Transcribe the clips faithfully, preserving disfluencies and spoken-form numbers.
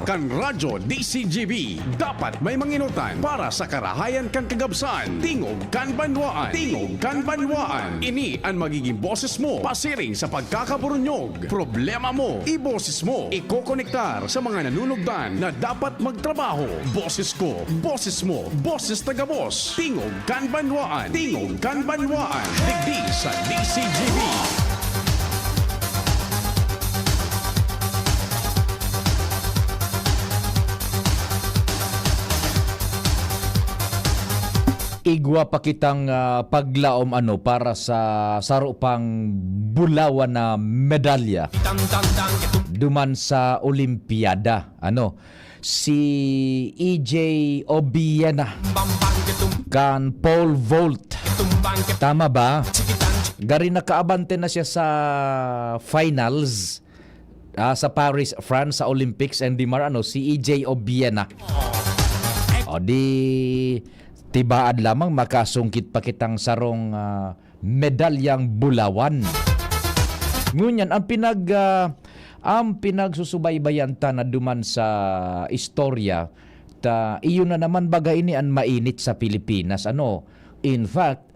Kan Radyo D C G B, dapat may manginutan para sa karahayan kan kagabsan. Tingog kan Banwaan. Tingog kan Banwaan. Ini an magiging boses mo pasiring sa pagkakaburunyog. Problema mo, iboses mo. Ikokonektar sa mga nanunugdan na dapat magtrabaho. Boses ko, boses mo, boses taga Boss. Tingog kan Banwaan. Tingog kan Banwaan. Digdi sa D C G B. Igwa pa kitang, ah, paglaom ano para sa saro pang bulawan na medalya duman sa Olimpiada. Ano, si E J Obiena kan pole vault. Tama ba? Gari nakaabante na siya sa finals, ah, sa Paris, France, sa Olympics, and di mar-, ano, si E J Obiena. O di, tibaad lamang makasungkit pa kitang sarong, ah, medalyang bulawan. Ngunyan, ang pinag-, ah, ang pinagsusubaybayan ta na duman sa istorya, ta, iyo na naman baga ini an mainit sa Pilipinas, ano? In fact,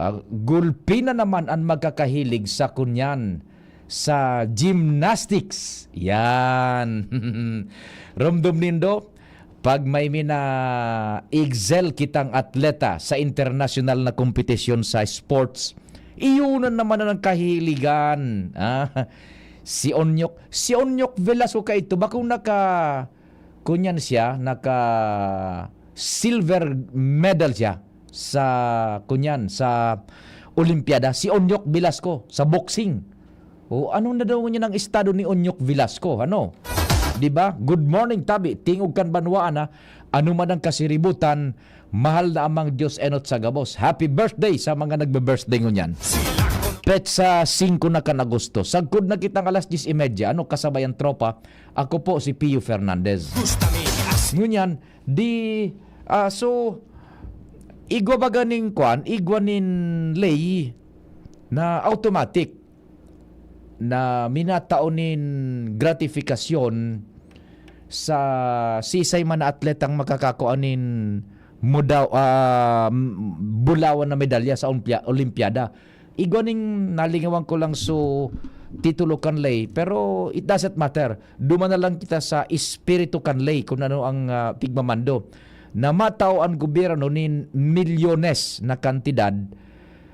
ah, gulpi na naman an magkakahilig sa kunyan, sa gymnastics. Yan. Romdom nindo, pag may mina-excel kitang atleta sa internasyonal na kompetisyon sa sports, iyo na naman an kahiligan. Ah, si Onyok, si Onyok Velasco kaito, bakong naka-, kunyan siya, naka-silver medal siya sa, kunyan, sa Olimpiada. Si Onyok Velasco sa boxing. O, ano na daw ngunyan ang estado ni Onyok Velasco, ano? Di ba? Good morning, tabi. Tingog kan Banwaan, ha? Ano man ang kasiributan, mahal na Amang Diyos enot sa gabos. Happy birthday sa mga nagbe-birthday ngunyan. Petsa singko na kan Agosto. Sagkod na kitang alas dyes y media. Ano, kasabayan tropa? Ako po si Pio Fernandez. Ngunyan, di, ah, so, igwa baga ning kwan, igwa nin ley na automatic na minatao nin gratifikasyon sa sisay man na atletang makakakua nin mudaw-, ah, m-, bulawan na medalya sa Olympia-, Olimpiada. Igwa ning nalingawan ko lang so titulo kan ley, pero it doesn't matter. Duman na lang kita sa espiritu kan ley, kung ano ang, ah, pigmamando. Na matao an gobyerno nin milyones na kantidad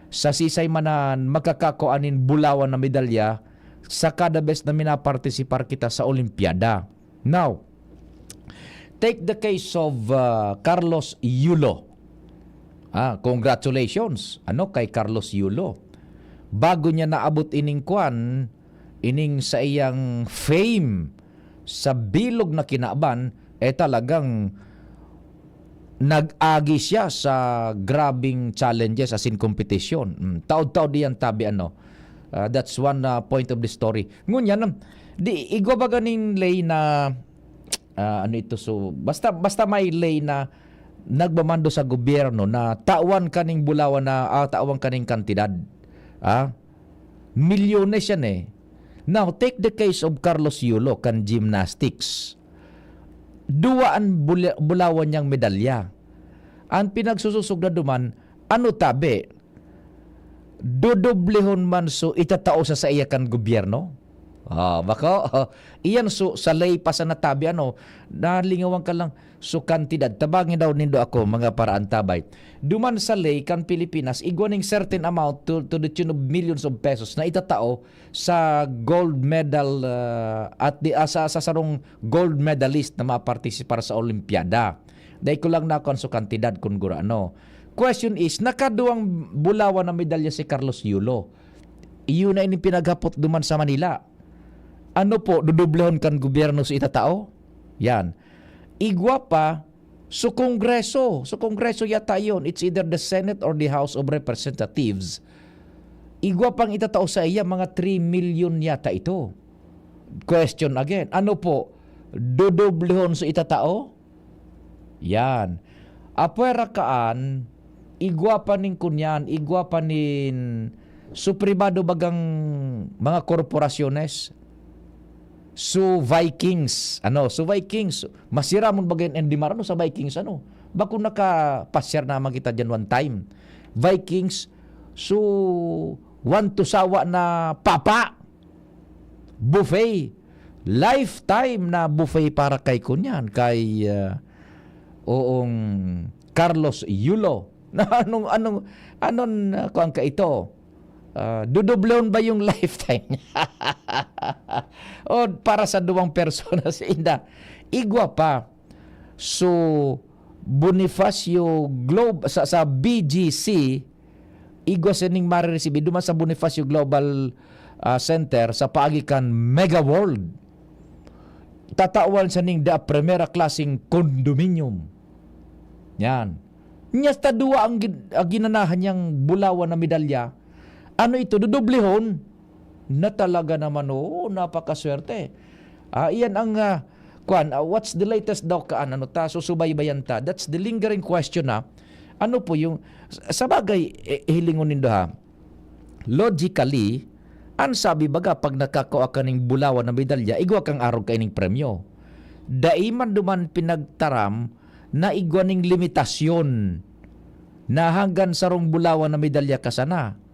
sa sisay man na makakakua nin bulawan na medalya sa kada bes na minapartisipar kita sa Olimpiada. Now, take the case of, ah, Carlos Yulo. Ah, congratulations, ano, kay Carlos Yulo. Bago niya naabot ining kwan, ining saiyang fame sa bilog na kinaban, eh, talagang nag-agi siya sa grabing challenges, as in competition. Mm, taod-taod diyan, tabi, ano. Ah, that's one, ah, point of the story. Ngunyan, di, igwa baga ning ley na, ah, ano ito, so, basta, basta may ley na nagmamando sa gobyerno na tawan kaning bulawan na, ah, tawan kaning kantidad. Ah, milyones yan eh. Now, take the case of Carlos Yulo kan gymnastics. Duwa an bula-, bulawan niyang medalya. Ang pinagsususog na duman, ano tabi? Dodoblehon man so itatao sa saiya kan gobyerno? Ah, bako? Iyan so, sa ley pa sa natabi, ano, nalingawan ka lang, so kantidad, tabangi daw nindo ako, mga paraantabay. Duman sa ley kan Pilipinas, igwa ning certain amount to, to the tune of millions of pesos na itatao sa gold medal, ah, at di, ah, sa, sa sarong gold medalist na mapartisipar sa Olimpiada. Dai ko lang nakuan so kantidad kun gurano. Question is, nakaduwang bulawan na medalya si Carlos Yulo. Iyo na ini pinaghapot duman sa Manila. Ano po, dudublehon kan gobyerno so itatao? Yan. Igwa pa, so Kongreso. So Kongreso yata yon. It's either the Senate or the House of Representatives. Igwa pang itatao sa iya, mga three million yata ito. Question again, ano po, dudublehon so itatao? Yan. Apwera kaan, igwa pa nin kunyan, igwa pa nin su pribado bagang mga korporasyones. So Vikings, ano, so Vikings, masiramon bagay an Endimar, ano, sa Vikings, ano? Bako nakapasyar naman kita diyan one time. Vikings, so one to sawa na papa, buffet, lifetime na buffet para kay kunyan, kay, ah, oong Carlos Yulo. Na anong, anong, anon, ah, kuwan ka ito? Ah, dudublehon ba yung lifetime niya? O para sa duwang personas, inda. Igwa pa. So, Bonifacio Globe, sa, sa B G C, igwa sining mareresibir duman sa Bonifacio Global, ah, Center sa paagi kan Mega World. Tatawan siya ning da primera klaseng condominium. Yan. Nya ta duwa ang gin-, ang ginanahan niyang bulawan na medalya. Ano ito? Dudublihon? Na talaga naman, oo, napakaswerte. Ah, iyan ang, ah, kwan, ah, what's the latest daw kaan? Ano ta, susubaybayan ta. That's the lingering question, ah. Ano po yung, sa bagay, eh, hilingon nindo, ha? Logically, an sabi baga, pag nakakua ka ning bulawan na medalya, igwa kang arog kaining premyo. Dai man duman pinagtaram na igwa ning limitasyon na hanggan sarong bulawan na medalya ka sana.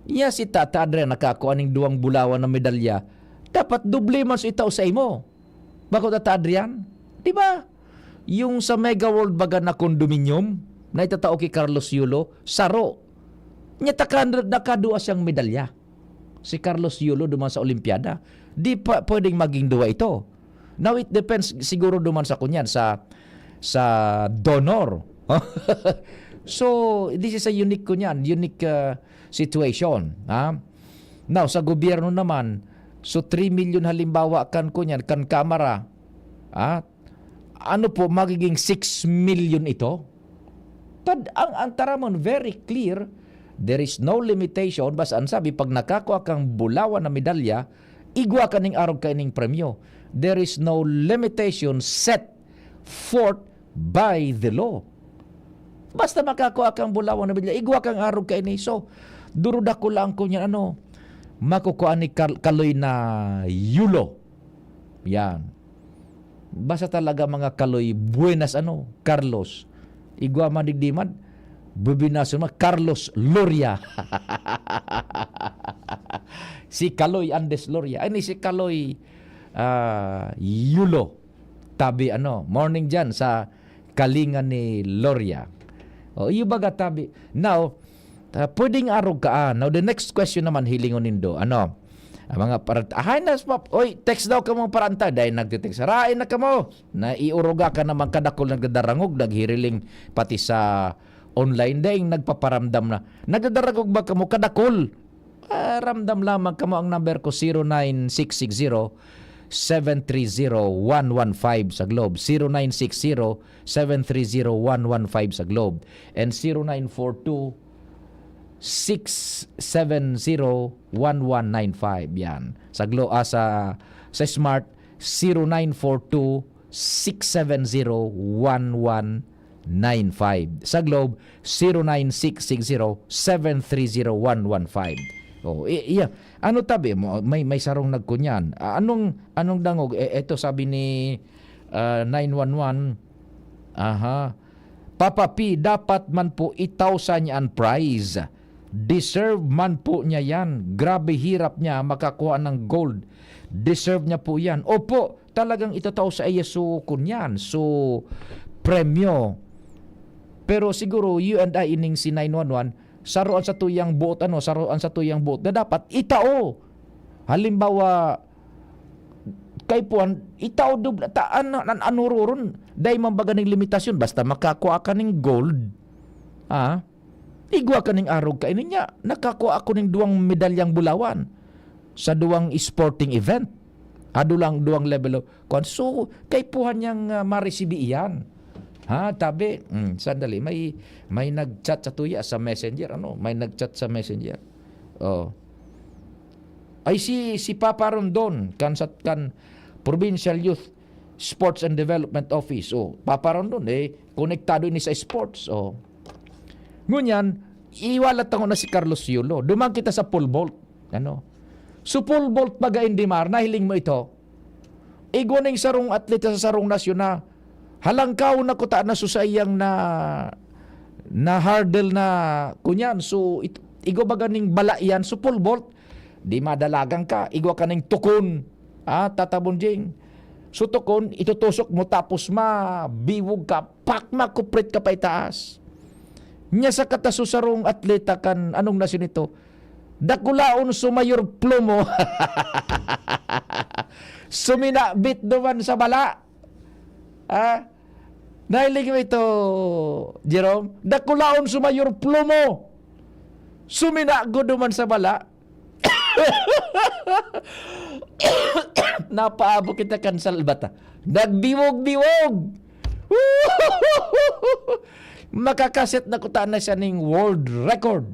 Nya si Tata Adrian nakakua ning duwang bulawan na medalya, dapat doble man so itao sa imo. Bako, Tata Adrian? Di ba? Yung sa Mega World baga na condominium na itatao ki Carlos Yulo, saro. Nya taka-, nakadua siyang medalya. Si Carlos Yulo duman sa Olimpiada. Di pa pwedeng maging duwa ito. Now, it depends siguro duman sa kunyan, sa, sa donor. So, this is a unique kunyan, unique, ah, situation, ha? Now, sa gobyerno naman, so three million halimbawa kan kunyan, kan Kamara, ha? Ano po, magiging six million ito? Tad-, ang, ang taramon, very clear, there is no limitation, basta ang sabi, pag nakakua kang bulawan na medalya, igwa ka ning arog kaining premyo. There is no limitation set forth by the law. Basta makakua kang bulawan na medalya, igwa kang arog kaini. So, durudako lang ko niyan, ano, makukua ni Kal-, Kaloy na Yulo. Yan. Basta talaga mga Kaloy, buenas, ano, Carlos. Igwa man digdi man, bubinaso man, Carlos Loria. Si Kaloy Andes Loria. Ay, ni si Kaloy, ah, Yulo. Tabi, ano, morning dyan sa kalinga ni Loria. O, iyo baga, tabi. Now, ah, pwedeng arog ka, ah. Now, the next question naman, hilingon nindo. Ano? Ang mga parat-, ahay na, pap-, oy, text daw kamo paranta. Dahil nagtitext, rain na kamo. Naiuruga ka naman kadakol nagdadarangog, naghiriling pati sa online. Dahil nagpaparamdam na. Nagdadarangog ba kamo kadakol? Ah, ramdam lamang kamo ang number ko, zero nine six six zero, seven three zero, one one five sa Globe. Zero nine six zero, seven three zero, one one five sa Globe. And zero nine four two, six seven zero, one one nine five. Yan. Sa Glo-, ah, sa, sa Smart, zero nine four two, six seven zero, one one nine five. Sa Globe, zero nine six six zero, seven three zero, one one five. Oh, i-, iya. Ano tabi mo? May, may sarong nagkunyan. Ah, anong, anong dangog? Eh, eto sabi ni, ah, nine one one. Aha. Papa P, dapat man po itao sa niya an prize. Deserve man po niya yan. Grabe hirap niya makakuha ng gold. Deserve niya po yan. Opo, talagang itatao sa iya so kunyan, so premyo. Pero siguro you and I ining si nine one one, saroan sa tuyang buot, ano, saroan sa tuyang buot na dapat itao. Halimbawa, kay puan, itao dubla, ta-, an-, an-, ano roron? Dai man baga ning limitasyon, basta makakua ka ning gold. Ah? Igwa ka ning arog kaini niya. Nakakua ako ning duwang medalyang bulawan sa duwang sporting event. Ado lang duwang level of, kuwan. So, kaipuhan niyang, ah, maresibi iyan. Ha, tabi. Mm, sandali. May, may nag-chat sa tuya sa Messenger. Ano? May nag-chat sa Messenger. Oh. Ay, si, si Papa Rondon, kan, sa, kan Provincial Youth Sports and Development Office. Oh, Papa Rondon, eh, konektado ini sa sports. Oh. Ngunyan, iwalat ako na si Carlos Yulo. Duman kita sa pole vault. Ano? So, pole vault baga, Indimar, nahiling mo ito? Igwa ning sarong atleta sa sarong nasyon na halangkaw na kuta na sa saiyang na, na hurdle na kunyan. So, it-, igwa baga ning bala yan. So, pole vault, di madalagan ka. Igwa ka ning tukon. Ah, Tata Bonjing. So, tukon, itutusok mo tapos mabiwog ka, pak, makuprit ka pa itaas. Nya sa kataso sarong atleta kan anong nasyon ito? Dakulaon so mayor plomo. Suminabit duman sa bala. Ah? Nahiling mo ito, Jerome? Dakulaon so mayor plomo. Suminagod duman sa bala. Napaabot kita kan salbata. Nagbiwog-biwog. Makakaset na kuta na siya ning world record.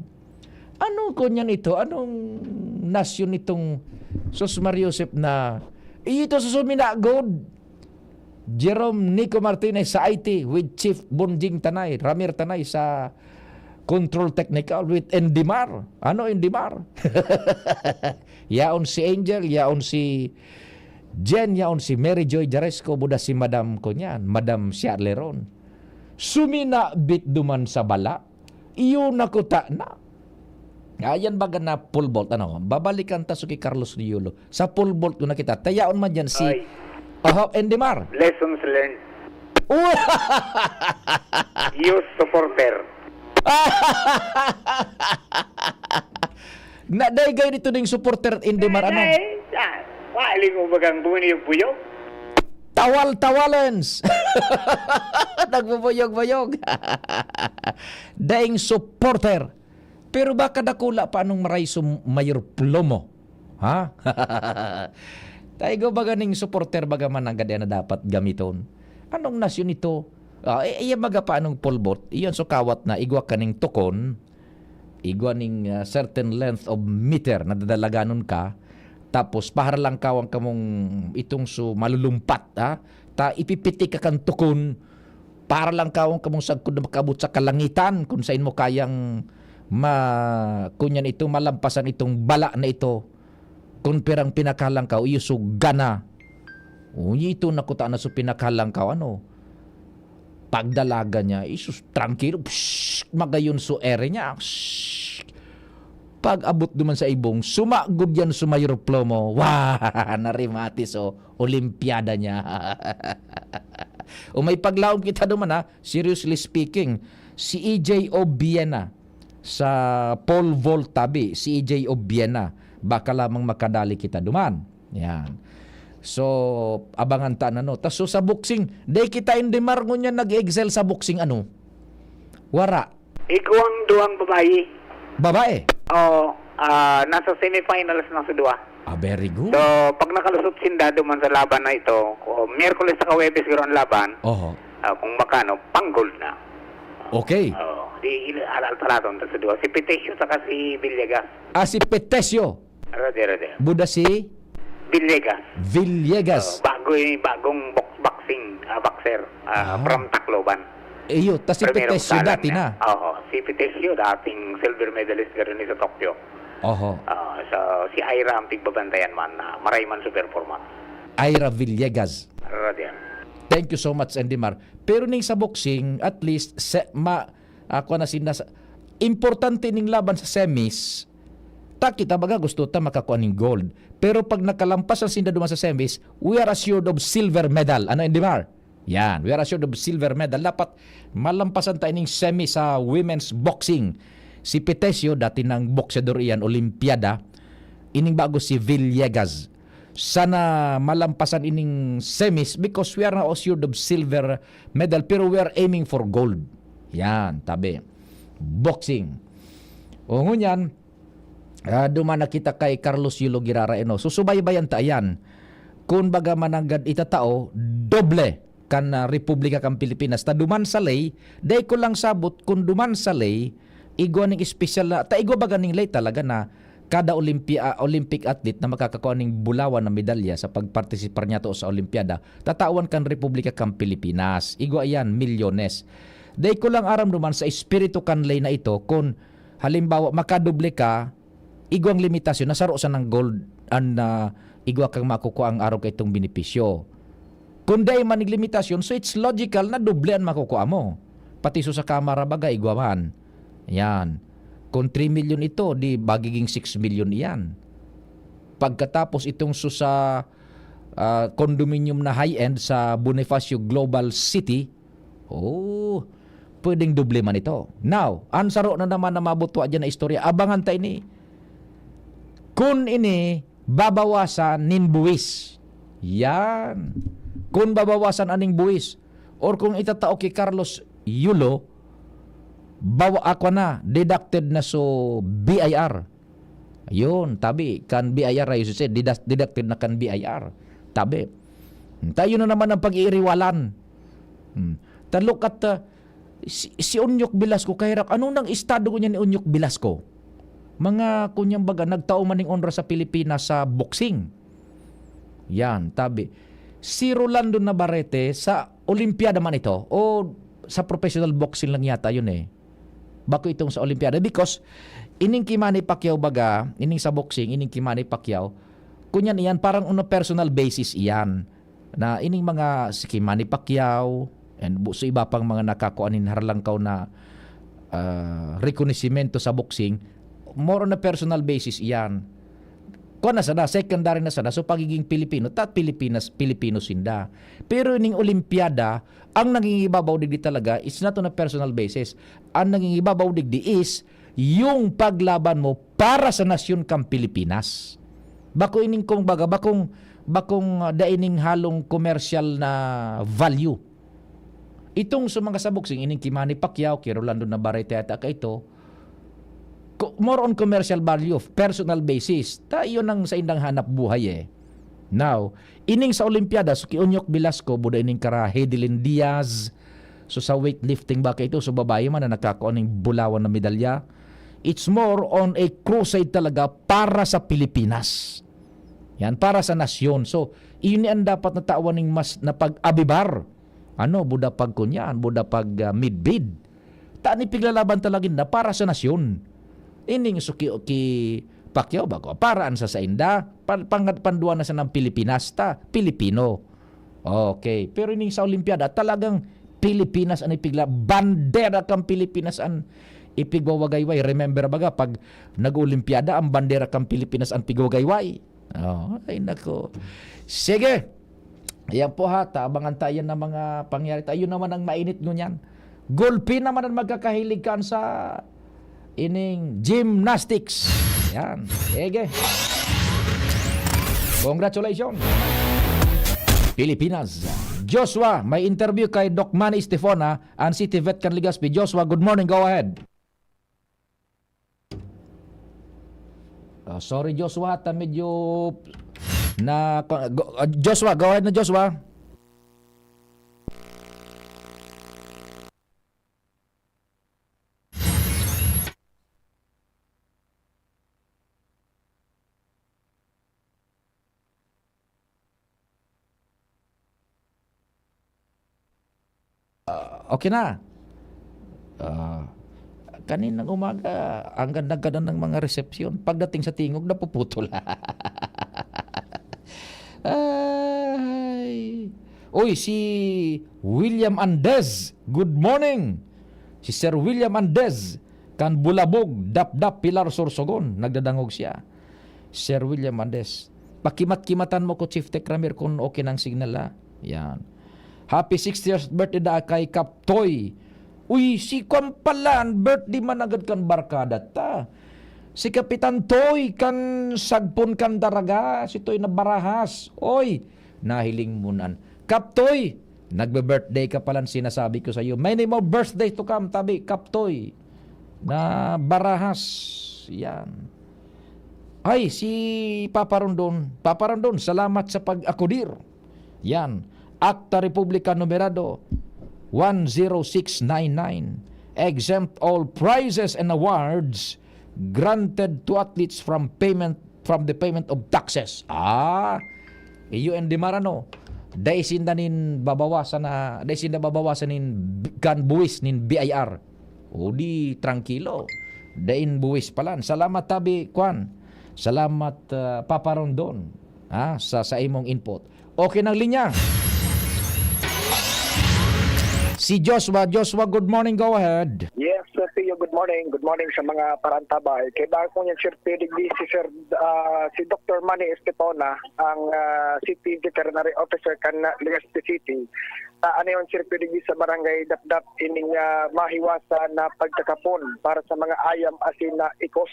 Anong kunyan ito? Anong nasyon itong Sus Mar Joseph na ito sa suminagod? Jerome Nico Martinez sa I T with Chief Bonjing Tanay, Ramir Tanay sa Control Technical with Endimar. Ano Endimar? Yaon si Angel, yaon si Jen, yaon si Mary Joy Jaresco, buda si Madam kunyan, Madam Siarleron. Suminabit duman sa bala. Iyo na kuta na. Ayan baga na pole vault, ano? Babalikan ta so ki Carlos Riolo. Sa pole vault ko na kita. Tayaon man dyan si Ay. Oho, Endimar. Lessons learned. Use supporter. Na, dai gayon ito ding supporter, Endimar, ano? Ay, ah, wali mo bagang bumuyog-buyog? Tawal-tawalens. Nagbubuyog-buyog. Daing supporter. Pero baka dakula pa anong maray so mayor plomo. Ha? Taigo baga ning supporter baga man ang gadi na dapat gamiton. Anong nasyon ito? Ah, eh, iya baga pa anong pole vault? Iyon so kawat na igwa kaning tukon, igwa ning, ah, certain length of meter na dadalaganon ka, tapos paharalangkawan kamong itong so malulumpat, ha? Ta ipipitik ka kan tukon, paharalangkawan kamong sagkod na makaabot sa kalangitan, kung sain mo kayang ma-, kunyan ito, malampasan itong bala na ito. Kun pirang pinakalangkaw, iyo so gana. Uy, ito na kuta na so pinakalangkaw, ano? Pagdalaga niya, isus, trangkilo, psh, magayon so ere niya, psh. Pag-abot duman sa ibong, sumagod yan so mayor plomo. Wah! Narimati so olimpiada niya. O may paglaom kita duman, ha? Seriously speaking, si E J Obiena sa pole vault tabi, si E J Obiena, baka lamang makadali kita duman. Yan. So, abangan ta na, no? Tas so, sa boxing, day kita in Demar ngunyan nag-excel sa boxing, ano? Wara. Igwang duwang babayi. Babae? Oo. Ah, nasa semifinals na sa duwa. Ah, very good. So, pag nakalusot sinda duman sa laban na ito, o Miyerkules sa Huwebes siguro ang laban, Oho. ah, kung makano, pang gold na. Okay. Oo. Di, il-, al-, al-, talaton sa duwa. Si Petecio saka si Villegas. Ah, si Petecio. Rode, rode. Buda si Villegas. Villegas. Oo, bago y-, bagong box-, boxing, ah, boxer, ah, Ah. from Tacloban. Iyo, ta si Primerong Petecio salang dati niya. na. Oo, si Petecio, dating silver medalist ka rin sa Tokyo. Oho. Ah, so, si Ira ang pigbabantayan man na maray man sa performance. Ira Villegas. Rode. Thank you so much, Andy Mar. Pero ning sa boxing, at least, se-, ma-, ako na sina-, importante ning laban sa semis, ta kita baga gusto ta makakua ning gold. Pero pag nakalampas ang sinda duman sa semis, we are assured of silver medal. Ano, Andy Mar? Yan, we are assured of silver medal. Dapat malampasan ta ining semi sa women's boxing. Si Petecio, dati nang bokseador iyan, Olimpiada. Ining bago si Villegas. Sana malampasan ining semis because we are now assured of silver medal, pero we are aiming for gold. Yan, tabi. Boxing. O ngunyan, ah, duman na kita kay Carlos Yulo Girara, eh, no? So, subaybayan ta yan. Kun baga mananggad itatao, doble kan, ah, Republika kan Pilipinas. Ta duman sa ley, dai ko lang sabot kun duman sa ley, igwa ning espesyal na, ta igwa baga ning ley talaga na kada Olympia-, Olympic athlete na makakakua ning bulawan na medalya sa pagpartisipar niya to sa Olimpiada, tatawan kan Republika kan Pilipinas. Igwa iyan, milyones. Dai ko lang aram duman sa espiritu kan ley na ito, kun halimbawa, makadoble ka, igwang limitasyon na saro sanang gold. an, ah, igwa kang makukua ang arog kaitong benepisyo. Kun dai man nin limitasyon, so it's logical na doble an makukua mo. Pati so sa kamara baga, igwa man. Yan. Kung three million ito, di magiging six million iyan. Pagkatapos itong so sa, ah, condominium na high-end sa Bonifacio Global City, oh, pwedeng doble man ito. Now, an saro na naman na mabutwa dyan na istorya, abangan ta ini. Kun ini, babawasan nin buwis. Yan. Kun babawasan aning buwis, or kung itatao ki Carlos Yulo, bawa, akwa na, deducted na so B I R. Yun, tabi, kan B I R, I should say, deduct-, deducted na kan B I R. Tabi. Tayo na naman ang pag-iiriwalan. Hmm. Ta look at, uh, si, si Onyok Velasco, kaherak, ano nang estado ko niya ni Onyok Velasco? Mga kunyang baga, nagtao man ning onra sa Pilipinas sa boxing. Yan, tabi. Si Rolando Navarrete, sa Olimpiada man ito, o sa professional boxing lang yata yun eh. Bako itong sa Olimpiada. Because, ining ki Manny Pacquiao baga, ining sa boxing, ining ki Manny Pacquiao, kunyan iyan, parang on a personal basis iyan. Na ining mga si ki Manny Pacquiao, and bu-, sa iba pang mga nakakua nin harlangkaw na, ah, rekonosimento sa boxing, more on a personal basis iyan. Kuwan na sana, secondary na sana, so pagiging Pilipino, ta Pilipinas, Pilipino sinda. Pero ining Olimpiada, ang nangingibabaw digdi talaga, it's not on a personal basis. Ang nangingibabaw digdi is yung paglaban mo para sa nasyon kang Pilipinas. Bako ining kung baga, bakong, bakong, ah, dai ning halong commercial na value. Itong sa mga sa boxing, ining ki Manny Pacquiao, ki Rolando Navarrete ata kaito, co-, more on commercial value, personal basis. Ta, iyon ang sa indang hanap buhay eh. Now, ining sa Olimpiada, so ki Onyok Velasco, buda ining kara Hedelin Diaz, so sa weightlifting ba kaito, so babae man na nakakua ning bulawan na medalya. It's more on a crusade talaga para sa Pilipinas. Yan, para sa nasyon. So, ini ang dapat na tawan ning mas na pag-abibar. Ano, buda pag kunyan, buda pag, ah, midbid. Ta ni piglalaban talaga na para sa nasyon. Ining so ki, ki Pacquiao ba ko? Para an sa sainda, pan-, pangad pandua na sa nang Pilipinas ta, Pilipino. Okay. Pero ining sa Olimpiada, talagang Pilipinas an ipigla-, bandera kang Pilipinas an ipigwawagayway. Remember baga, pag nag-Olimpiada, ang bandera kang Pilipinas an pigwagayway. Oh, ay nako. Sige. Ayan po ha, tabangan tayo ng mga pangyayari. Tayo naman ang mainit ngunyan. Gulpi naman ang magkakahilig kan sa ining gymnastics. Yan. Sige. Congratulations. Pilipinas. Joshua, may interview kay Doc Manny Estefona, ang City Vet kan Legazpi. Joshua, good morning. Go ahead. Ah, sorry, Joshua, ta medyo na, go, ah, Joshua, go ahead na, Joshua. Ah, okay na. Ah, kaninang umaga, ang ganda-ganda ng mga resepsyon. Pagdating sa tingog, napuputol. Ay. Uy, si William Andes, good morning. Si Sir William Andes, kan Bulabog, Dapdap, Pilar, Sorsogon, nagdadangog siya. Sir William Andes, pakimat-kimatan mo ko, Chief Tech Ramir, kung okay na ang signal, ha? Yan. Happy sixtieth birthday da kay Kap Toy. Uy, si kwan pala, an birthday man agad kan barkada ta. Si Kapitan Toy kan Sagpon kan Daraga, si Toy na Barahas. Oy, nahiling mo nan. Kap Toy, nagbe-birthday ka palan, sinasabi ko sa'yo. Many more birthdays to come, tabi, Kap Toy. Na Barahas, yan. Ay, si Papa Rondon. Papa Rondon, salamat sa pag-akudir. Yan. Acta Republica Numerado one zero six nine nine. Exempt all prizes and awards granted to athletes from payment, from the payment of taxes. Ah, iyo ang demarano. Dai sinda nin babawasan na, dai sinda babawasan nin bi-, kan buwis nin B I R. O di, trangkilo. Dain buwis palan. Salamat, tabi, kwan. Salamat, ah, Papa Rondon, ha, sa, sa imong input. Okay ng linya. Si Joshua. Joshua, good morning. Go ahead. Yes, Sir Pio, good morning. Good morning sa mga parantabay. Kay bako niya, Sir Pio, digdi si Sir, ah, si Doktor Manny Estepona, ang, ah, City Veterinary Officer kan Legazpi City. Ta, ano yun, Sir Pio, digdi sa Barangay Dapdap, ining, ah, mahiwasan na pagkakapon para sa mga ayam asin na ikos.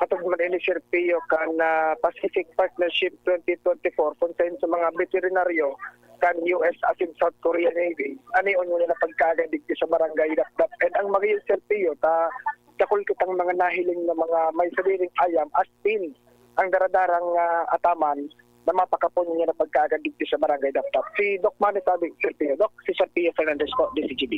Hatod man ini, Sir Pio, kan, ah, Pacific Partnership twenty twenty-four, kung sayon sa mga veterinaryo kan U S asin South Korea Navy, anion ngunyan na pagkaagad digdi sa Barangay Dapdap. And ang mga yun, Sir Pio, ta, dakul kitang mga nahiling na mga may sadiring ayam, asin ang daradarang, ah, ataman na mapakapon niya na pagkaagad digdi sa Barangay Dapdap. Si Doc Manny Tabi, Sir Pio. Doc, si Sir Pio Fernandez po, D C G B.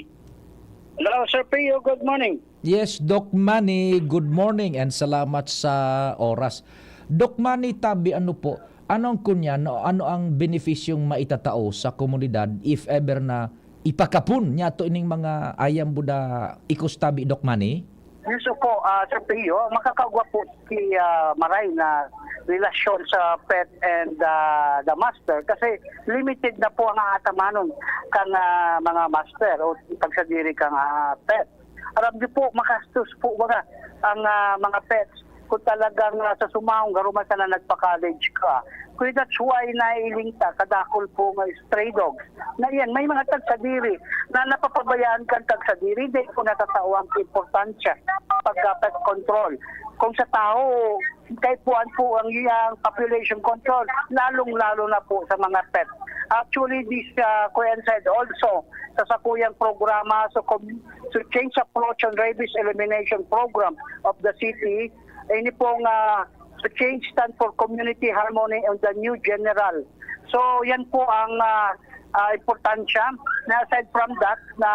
Hello, Sir Pio. Good morning. Yes, Doc Manny, good morning and salamat sa oras. Doc Manny Tabi, ano po, ano ang kunyan, no, ano ang benepisyong maitatao sa komunidad if ever na ipakapon niya to ining mga ayam buda ikos tabi, Doc Manny? Yes po, ah, Sir Pio, makakagwa po si, ah, Maray na relasyon sa pet and, ah, the master kasi limited na po ang aatamanon kan, ah, mga master o pagsadiri kang, ah, pet. Aram niyo po, magastos po baga ang, ah, mga pets. Kung talagang, ah, sa sumahong garuman sana nagpa-college ka. Kaya that's why naiiling ta, kadakol po nga stray dogs. Na yan, may mga tagsadiri na napapabayaan kan tagsadiri, di po natatao ang importansya pagka pet control. Kung sa tao, kaipuhan po ang iyang population control, lalong-lalo na po sa mga pet. Actually, this, ah, Kuya said also, sa sakuyang programa, so, com- to change approach on rabies elimination program of the city, ini pong, ah, to change stand for community harmony and the new general. So, yan po ang, ah, ah, importansya. Na aside from that, na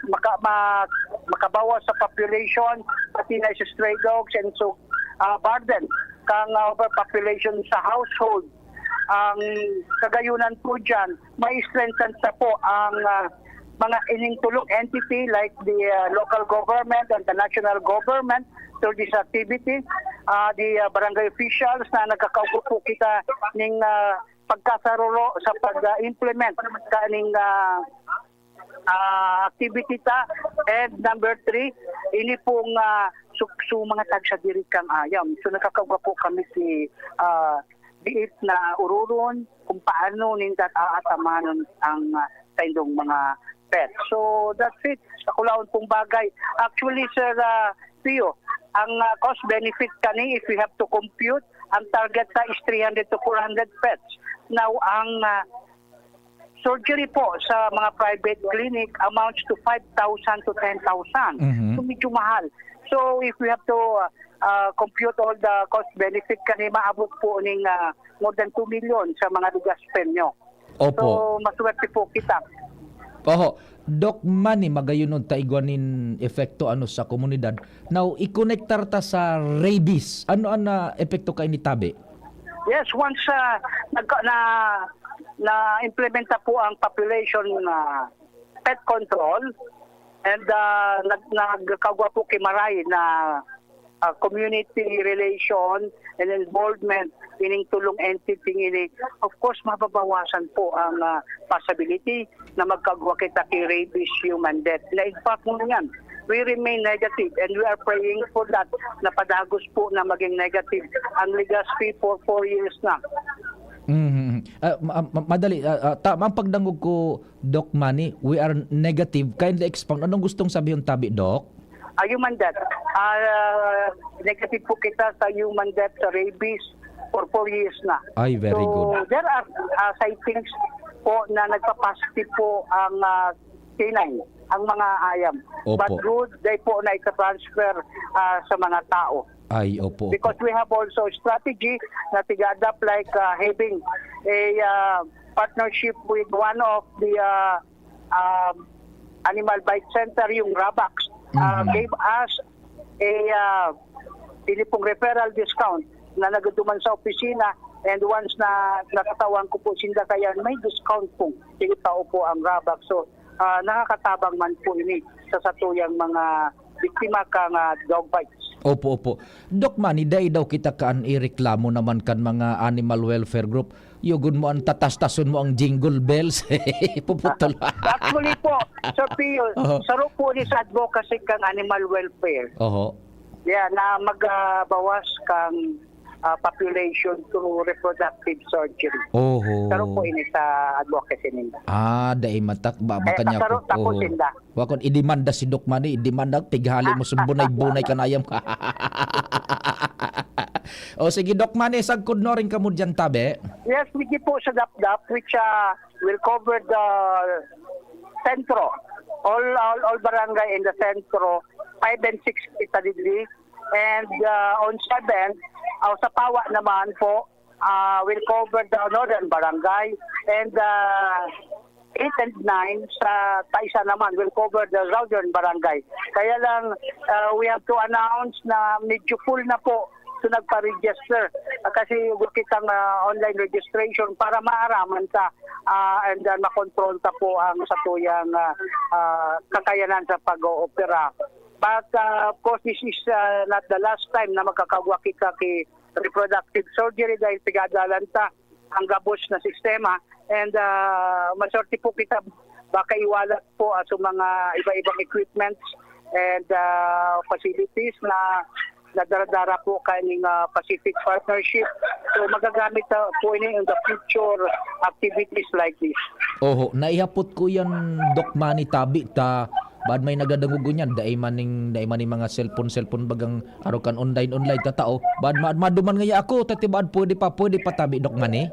maka-, ma-, makabawas sa population, pati na sa stray dogs and so, ah, burden kang, ah, overpopulation sa household. Ang kagayunan po dyan, may strengthen sa po ang, ah, mga ining tulong entity like the, ah, local government and the national government through this activity. Ah, the, ah, barangay officials na nagkakaupo po kita ning, ah, pagkasaruro sa pag-implement kaning, ah, ah, activity ta. And number three, ini pong, ah, su-, su-, mga tagsadiri kang ayam. So, nakakauga po kami si, ah, biit na ururon kung paano ninda aatamanon ang, ah, saindong mga pet. So, that's it. Sa kulaon pong bagay. Actually, Sir, ah, Pio, ang, ah, cost benefit kani, if we have to compute, ang target ta is three hundred to four hundred pets. Now, ang, ah, surgery po sa mga private clinic amounts to five thousand to ten thousand. Mhm. So, medyo mahal. So, if we have to, ah, ah, compute all the cost benefit kani, maabot po ning, ah, more than two million sa mga ligaspen nyo. Opo. So, maswerte po kita. Oho. Doc Manny, magayunon ta igwa nin epekto ano sa komunidad. Now, ikonektar ta sa rabies. Ano an, ah, epekto kaini tabi? Yes, once, ah, nagka-, na, na-implementa po ang population, ah, pet control, and, ah, nag-, nagkagwa po ki Maray na, ah, community relation and involvement ining tulong entity ini, of course, mababawasan po ang, ah, possibility na magkagwa kita ki rabies human death. Na in fact, ngunyan, we remain negative and we are praying for that na padagos po na maging negative ang Legazpi for four years na. Mhm. Ah, ma-, ma-, madali, ah, ah, ta-, ang pagdangog ko, Doc Manny, we are negative. Kindly expound. Anong gustong sabihon tabi, Doc? Ah, human death. Ah, negative po kita sa human death sa rabies for four years na. Ay, very So, good. there are, ah, sightings po na nagpa-positive po ang, ah, canine, ang mga ayam. Opo. But good, they po na ita-transfer, ah, sa mga tao. Ay, opo, opo. Because we have also strategy na tiga-adapt like, ah, having a, ah, partnership with one of the, ah, um, animal bite center, yung Rabax, ah, Mhm. gave us a, ah, ini pong referral discount na nagduduman sa opisina, and once na natatawan ko po sinda, kaya may discount po, sige pa po ang Rabax. So, ah, nakakatabang man po ini sa satuyang mga biktima kang, ah, dog bites. Opo, opo. Doc Manny, dai daw kita kan ireklamo naman kan mga animal welfare group. Yugon mo an tatastason mo ang jingle bells. Puputol. Actually po, Sir Pio, Oho. saro po ni sa advocacy kang animal welfare. Oho. Yeah, na magbawas kang ah, population through reproductive surgery. Oho. Saro po ini sa advocacy ninda. Ah, dai matak ba, Kaya baka niya kasaro po. tapos Oho. sinda. Wa kon idemanda si Doc Manny, idemanda, pighali mo sa bunay-bunay kan ayam. O sige, Doc Manny, sagkod no rin kamo diyan, tabi. Yes, sige po sa DAPDAP, which ah, will cover the centro. All, all, all barangay in the centro, five and six kita digdi. And ah, on seven, ah, sa Pawa naman po, ah, will cover the northern barangay. And ah, eight and nine sa Taisa naman will cover the southern barangay. Kaya lang, ah, we have to announce na medyo full na po. So nagpa-register. Ah, kasi kitang ah, online registration para maaraman ta ah, and then makontrol ta po ang satuyang ah, ah, kakayanan sa pag-oopera. But ah, of course, this is ah, not the last time na magkakagwa kita ki reproductive surgery dahil pigadalan ta ang gabos na sistema. And ah, maswerte po kita, baka iwalat po ah, sa mga iba-ibang equipments and ah, facilities na nagdaradara po kaning ah, Pacific Partnership. So magagamit ah, po ini in the future activities like this. Oho, naihapot ko yan, Doc Manny, tabi ta. Baad may nagadangog ngunyan, dai man ning, dai man ning mga cellphone, cellphone bagang aro kan online, online ta tao. Baad ma-, maduman ngaya ako, ta ti baad pwede pa, pwede pa tabi, Doc Manny?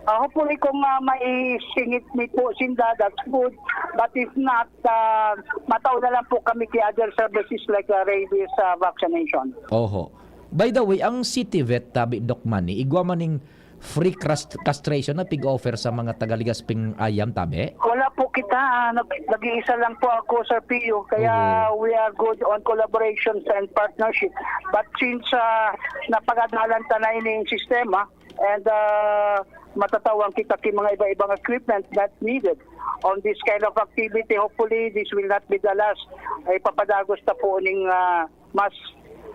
Ah, hopefully, kung ah, maisingit mi po sinda, that's good. But if not, ah, matao na lang po kami ki other services like ah, rabies ah, vaccination. Oho. By the way, ang City Vet, tabi, Doc Manny, igwa man ning free cast-, castration na pig-offer sa mga taga Legasping ayam, tabi? Wala po kita, ah, nag-, nag-iisa lang po ako, Sir Pio, kaya Oho. we are good on collaborations and partnership. But since ah, napagadalan ta na ining sistema, and ah, matatawang kita ki mga iba-ibang equipment that needed on this kind of activity, hopefully this will not be the last. Ay papadagos ta po ning ah, mas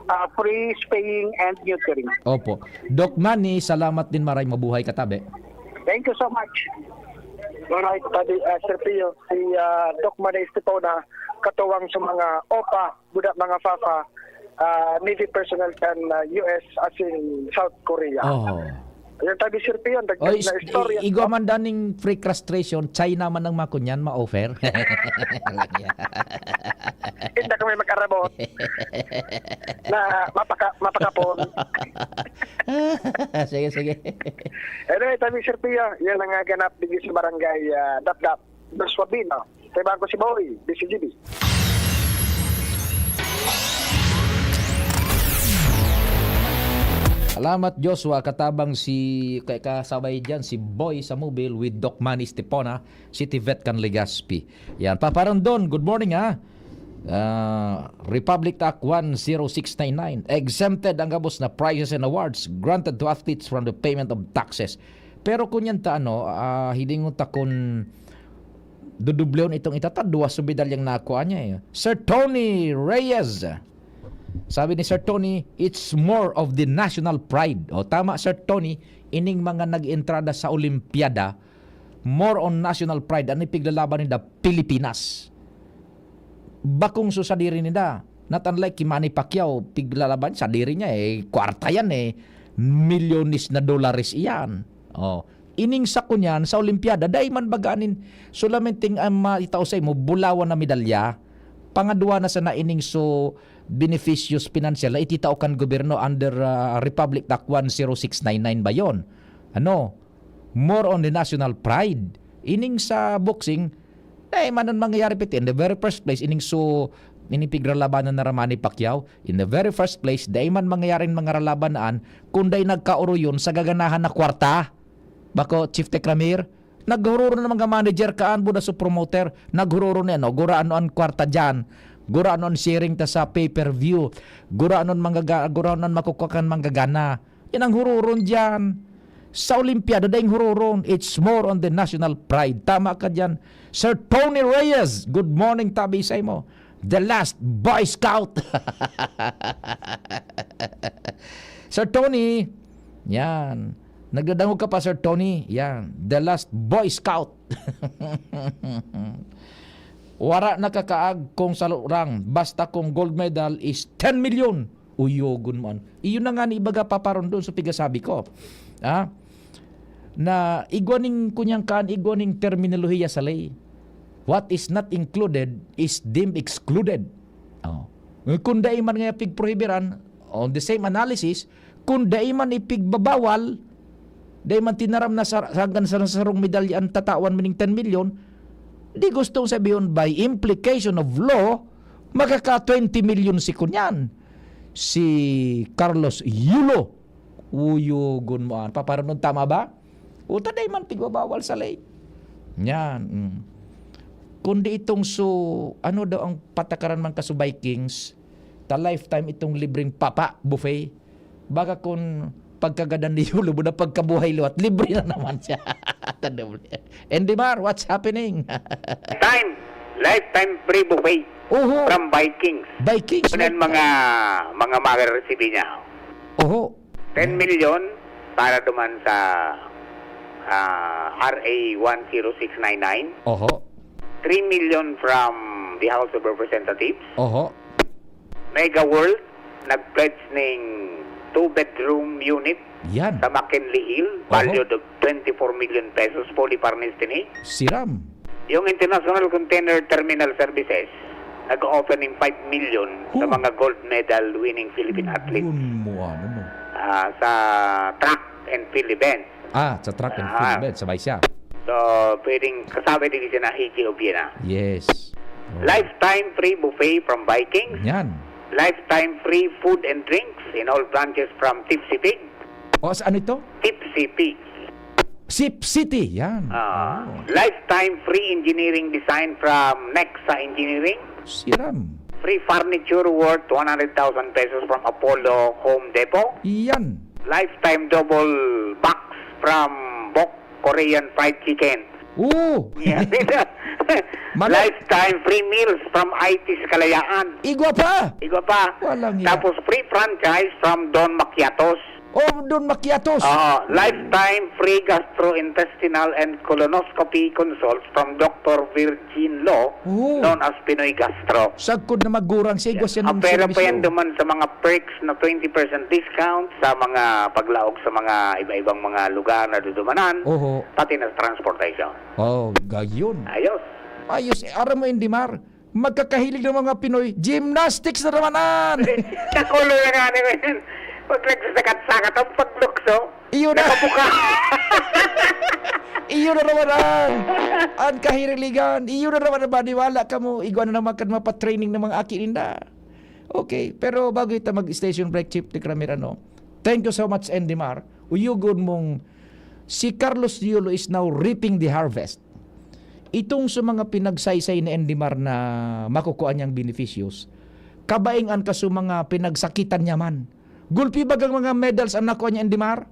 ah, free spaying and neutering. Opo. Doc Manny, salamat din, maray, mabuhay ka, tabi. Thank you so much. Alright, tabi, ah, Sir Pio, si ah, Doc Manny Estipona, katuwang sa mga OPA, buda mga FAFA, ah, Navy personnel kan ah, U S asin South Korea. Oh. Yan tabi, Sir Pio, dagdag Oy, na s-, istorya. i-, igwa man daning free castration, China man ang makunyan, ma-offer. Hindi kami mag-arabot. Na mapaka-, mapakapon. Sige, sige. Anyway, tabi, Sir Pio, yan ang ah, ganap digdi sa barangay ah, Dapdap, Dos Sabino. Kay Bangko si Boy, D C G B. Salamat, Joshua. Katabang si, kay kasabay dyan, si Boy sa Mobile with Doc Manny Estipona, City Vet kan Legazpi. Yan. Papa Rondon, good morning, ha. Ah, Republic Act one zero six nine nine, exempted ang gabos na prizes and awards granted to athletes from the payment of taxes. Pero kun yan ta, ano, ah, hilingon ta kun dudublehon itong itata, duwa sa medalyang nakuha niya, eh. Sir Tony Reyes. Sabi ni Sir Tony, "It's more of the national pride." O, tama, Sir Tony, ining mga nag-entrada sa Olimpiada, more on national pride, an ipiglalaban ninda, Pilipinas. Bakong so sadiri ninda. Not unlike ki Manny Pacquiao, piglalaban, sadiri niya, eh, kwarta yan, eh. Milyones na dolares iyan. Oh. Ining sako niyan sa Olimpiada, dai man baga nin solamente ang maitao sa imo, bulawan na medalya. Pangadwa na sana ining so beneficios pinansyal na ititao kan gobyerno under, ah, Republic Act one zero six nine nine ba yon? Ano? More on the national pride. Ining sa boxing, dai man an mangyayari piti. In the very first place, ining so, ining piglalabanan na Manny Pacquiao, in the very first place, dai man mangyayari an mga lalaban na an, kun dai nagkaoroyon sa gaganahan na kwarta. Bako, Chief Tekramir, naghururon na mga manager kaan, buda sa promoter, naghururon na, ano, gura ano an kwarta diyan, gura ano an sharing ta sa pay-per-view, gura ano an mga ga-, gura ano an makukuha kan manggagana. Yan ang hururon diyan. Sa Olimpiada, daing hururon, it's more on the national pride. Tama ka diyan. Sir Tony Reyes, good morning, tabi sa imo. The Last Boy Scout. Sir Tony, yan. Nagdadangog ka pa, Sir Tony? Yan. The Last Boy Scout. Wara nakakaag kung salurang, basta kung gold medal is ten milyon. Uyogon mo an. Iyo na nga ni ibaga, Papa Rondon, sa pigasabi ko. Ah? Na igwa ning kunyang kaan, igwa ning terminolohiya sa ley. What is not included is deemed excluded. Oh. Kung dai man nga pigprohibiran, on the same analysis, kung dai man ipigbabawal, dai man tinaram na sa, hanggang sa sarong medalya an tatawan mo ning ten milyon, di gustong sabihon, by implication of law, makaka twenty milyon si kunyan, si Carlos Yulo. Uyogon mo an. Papa Rondon, tama ba? Uta, dai man pigbabawal sa ley. Yan. Mm. Kundi itong so, ano daw ang patakaran man ka sa Vikings? Ta lifetime itong libreng papa, buffet. Baka kung pagkagadan ni Yulo mo na pagkabuhay liwat, libre na naman siya. Tanda mo niya. Andy Mar, what's happening? Time, lifetime free buffet Oho, from Vikings. Vikings. Kunan mga mga magaresibi niya. Oho. 10 million para duman sa ah, R A one zero six nine nine. Oho. 3 million from the House of Representatives. Oho. Mega World nag-pledge ning two-bedroom unit Yan. sa McKinley Hill, Oho. valued of twenty-four million pesos, fully furnished ini. Siram. Yung International Container Terminal Services nag-offer ning five million sa Oh. mga gold medal winning Philippine athletes Yun mo, ano mo. ah, sa track and field events. Ah, sa track and Ah. field event, sabay siya. So, pwedeng kasabi din siya na A G O B na. Yes. Oh. Lifetime free buffet from Vikings. Yan. Lifetime free food and drinks in all branches from Tipsy Pig. O, sa ano ito? Tipsy Pig. Sip City, yan. Ah, Oh. Lifetime free engineering design from Nexa Engineering. Siram. Free furniture worth one hundred thousand pesos from Apollo Home Depot. Yan. Lifetime double box from Bok Korean Fried Chicken. Oo. Yeah. Manok. Lifetime free meals from I T sa Kalayaan. Igwa pa. Igwa pa. Walang iya. Tapos free franchise from Don Macchiatos. Oh, Don Macchiatos. Oo, lifetime free gastrointestinal and colonoscopy consults from Doctor Virgin Lo, Oo. known as Pinoy Gastro. Sagkod na magurang siya, igwa siya Ah, ng pero pa serbisyo. Yan duman sa mga perks na twenty percent discount sa mga paglaog sa mga iba-ibang mga lugar na dudumanan, Oho. Pati na sa transportation. Oh, gayon. Ayos. Ayos. Eh, aram mo, Indimar, magkakahilig ng mga Pinoy, gymnastics na naman an! Nakulo na nga naman yan. Pag nagsasakat-sakat ang paglukso, Iyo na. Nakabuka. Iyo na naman an, an kahiriligan. Iyo na naman an maniwala kamo. Igwa na naman kan mapatraining ng mga aki ninda. Okay, pero bago kita mag-station break, Chief Tikramir, ano, thank you so much, Endimar. Uyugon mong si Carlos Yulo is now reaping the harvest. Itong sa mga pinagsaysay ni Endimar na makukuha niyang beneficios, kabaing an kaso mga pinagsakitan niya man. Gulpi bagang mga medals ang nakuha niya, Endimar?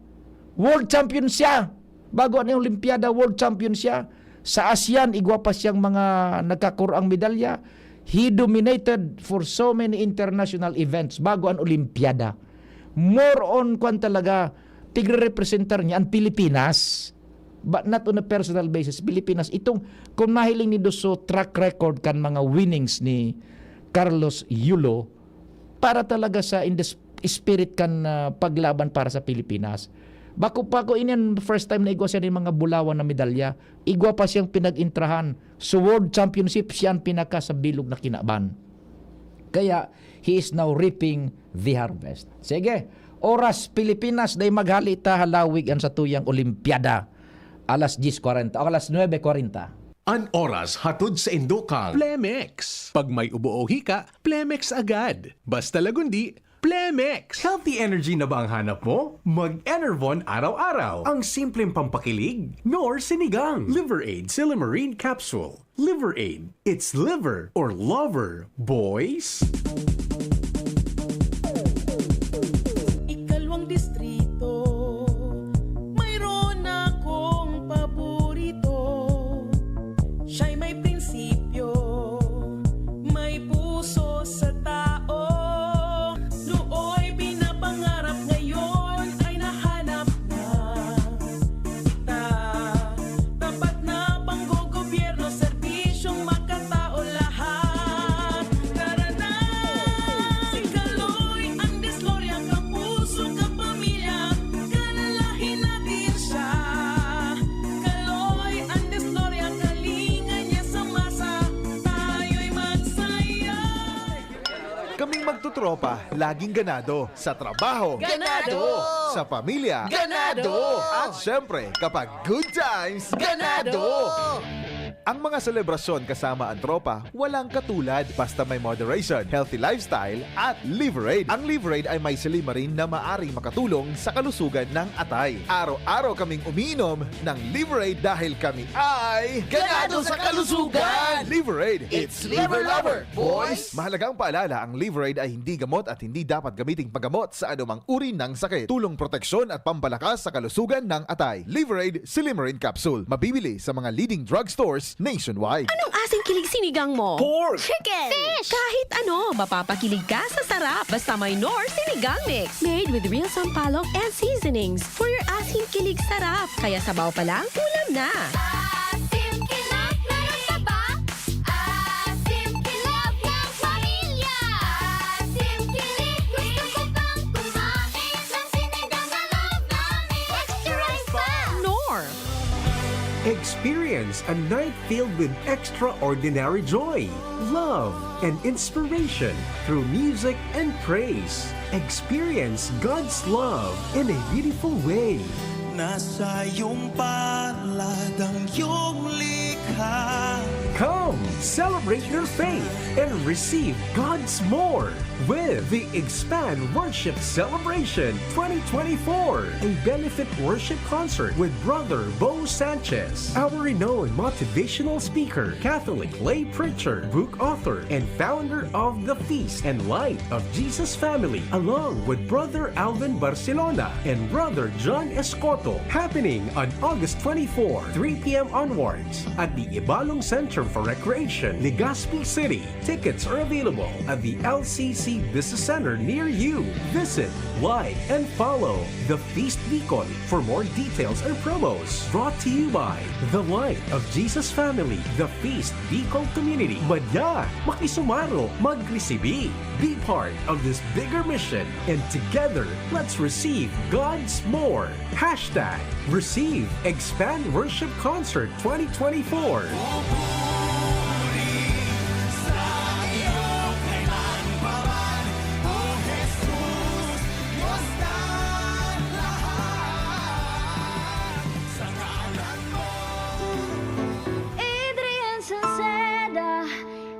World champion siya! Bago ang Olimpiada, world champion siya. Sa ASEAN, igwa pa siyang mga nagkakurang medalya. He dominated for so many international events bago ang Olimpiada. More on, kwan talaga, tigre-representar niya ang Pilipinas. But not on a personal basis. Pilipinas, itong, kung mahiling nindo so track record kan mga winnings ni Carlos Yulo, para talaga sa in the sp- spirit kan ah, paglaban para sa Pilipinas. Bako pa ko, ini ang first time na igwa siya ng mga bulawan na medalya. Igwa pa siyang pinag-intrahan. So World Championship, siya ang pinaka sa bilog na kinaban. Kaya, he is now reaping the harvest. Sige, oras Pilipinas, dai maghali ta halawig an satuyang Olimpiada. Alas diyes kwarenta o alas nuebe kwarenta. An oras hatod sa indo kan Plemex. Pag may ubo o hika, Plemex agad. Basta lagundi, Plemex! Healthy energy na ba ang hanap mo? Mag-Enervon araw-araw. Ang simpleng pampakilig, nor sinigang. Liver Aid Silymarin Capsule. Liver Aid. It's liver or lover, boys! Ikalawang distrito, mayroon akong paborito. Siya'y may prinsipyo, may puso. Tropa, laging ganado. Sa trabaho, Ganado! Sa pamilya, Ganado! At syempre, kapag good times, Ganado! Ang mga selebrasyon kasama ang tropa, walang katulad, basta may moderation, healthy lifestyle, at Liverade. Ang Liverade ay may silymarin na maaring makatulong sa kalusugan ng atay. Araw-araw kaming umiinom ng Liverade dahil kami ay Ganado sa kalusugan! Liverade, it's Liver Lover, boys! Mahalagang paalala, ang Liverade ay hindi gamot at hindi dapat gamiting paggamot sa anumang uri ng sakit. Tulong proteksyon at pampalakas sa kalusugan ng atay. Liverade Silymarin Capsule. Mabibili sa mga leading drugstores nationwide. Anong asin kilig sinigang mo? Pork! Chicken! Fish! Kahit ano, mapapakilig ka sa sarap. Basta may Knorr Sinigang Mix. Made with real sampalok and seasonings for your asin kilig sarap. Kaya sabaw pa lang, ulam na. Asim kilig, meron ka ba? Asim kilig ng pamilya. Asim kilig, gusto ko pang kumain ng sinigang na love namin. Extra rice pa! Knorr! Experience a night filled with extraordinary joy, love, and inspiration through music and praise. Experience God's love in a beautiful way. Nasa iyong palad ang iyong likha. Come, celebrate your faith and receive God's more with the Expand Worship Celebration twenty twenty-four, a benefit worship concert with Brother Bo Sanchez, our renowned motivational speaker, Catholic lay preacher, book author, and founder of the Feast and Light of Jesus Family, along with Brother Alvin Barcelona and Brother John Escoto, happening on August twenty-four, three p m onwards, at the Ibalong Center for Recreation, Legazpi City. Tickets are available at the L C C Business Center near you. Visit, like, and follow The Feast Bicol for more details and promos. Brought to you by The Light of Jesus Family, The Feast Bicol Community. Madya, makisumaro, magresibi. Be part of this bigger mission, and together, let's receive God's more. Hashtag Receive Expand Worship Concert twenty twenty-four. Adrian Salceda,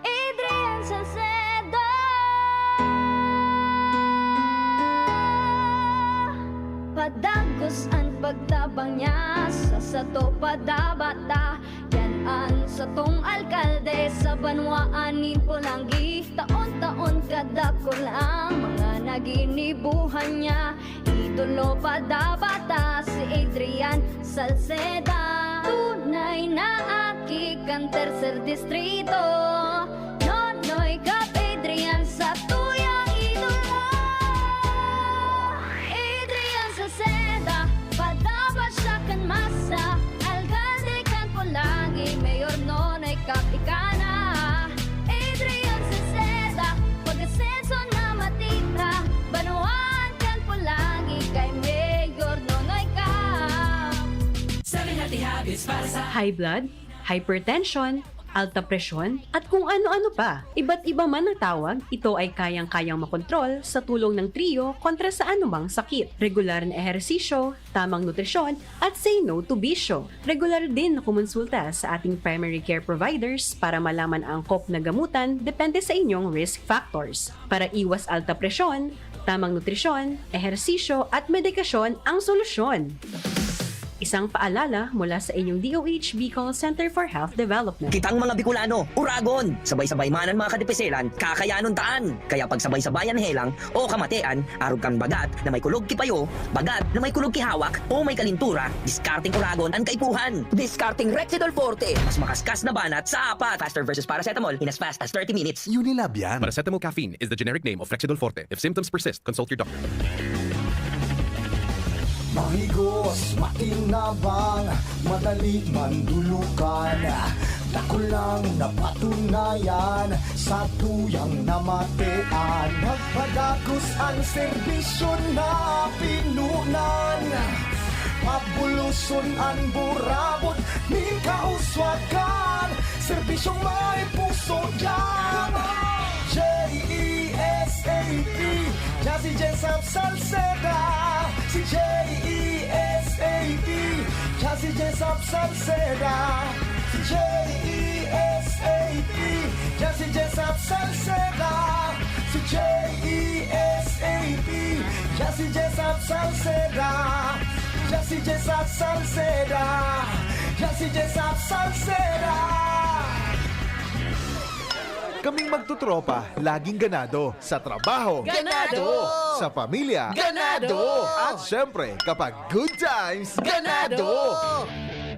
Adrian Salceda. Padagos an pagtabang niya sa sato padabata. Yan an satong alkalde sa banwaan nin Polangui. Taon-taon kadakul ang mga naginibuhan niya. Idolo padabata si Adrian Salceda. Tunay na aki kan Tercer Distrito. Nonoy Cap Adrian sa tuyang idolo. Adrian Salceda, padaba siya kan masa. Alkalde kan Polangui, Mayor Nonoy Cap ika na. Adrian Salceda, pag-asenso na matira. Banwaan kan Polangui kay Mayor Nonoy Cap. Seven healthy habits para sa High blood, hypertension, alta presyon, at kung ano-ano pa. Iba't iba man ang tawag, ito ay kayang-kayang makontrol sa tulong ng Trio kontra sa anumang sakit. Regular na ehersisyo, tamang nutrisyon, at say no to bisyo. Regular din na kumonsulta sa ating primary care providers para malaman ang angkop na gamutan depende sa inyong risk factors. Para iwas alta presyon, tamang nutrisyon, ehersisyo, at medikasyon ang solusyon. Isang paalala mula sa inyong D O H Bicol Center for Health Development. Kitang mga Bicolano, uragon! Sabay-sabay man an mga kadipiselan, kakayanon taan! Kaya pagsabay-sabayan helang o kamatean, arog kan bagat na may kulog ki payo, bagat na may kulog ki hawak, o may kalintura, diskarteng uragon an kaipuhan! Diskarteng Rexidol Forte! Mas makaskas na banat sa apat! Faster versus paracetamol in as fast as thirty minutes. Unilab yan. Paracetamol caffeine is the generic name of Rexidol Forte. If symptoms persist, consult your doctor. Mahigos, makinabang, madali mandulukan. Dakulang napatunayan, satuyang namatean. Nagpadagos an serbisyo na pinunan. Pabuloson an burabot nin kauswagan. Serbisyong may puso diyan. J E S A P. Jessup Salceda, si J E S A P. Siya si Jessup Salceda, si J E S A P. Siya si Jessup Salceda, si J E S A P. Siya si Jessup Salceda, siya si Jessup Salceda, siya si Jessup Salceda. Kaming magtutropa, laging ganado. Sa trabaho, Ganado! Sa pamilya, Ganado! At syempre, kapag good times, Ganado!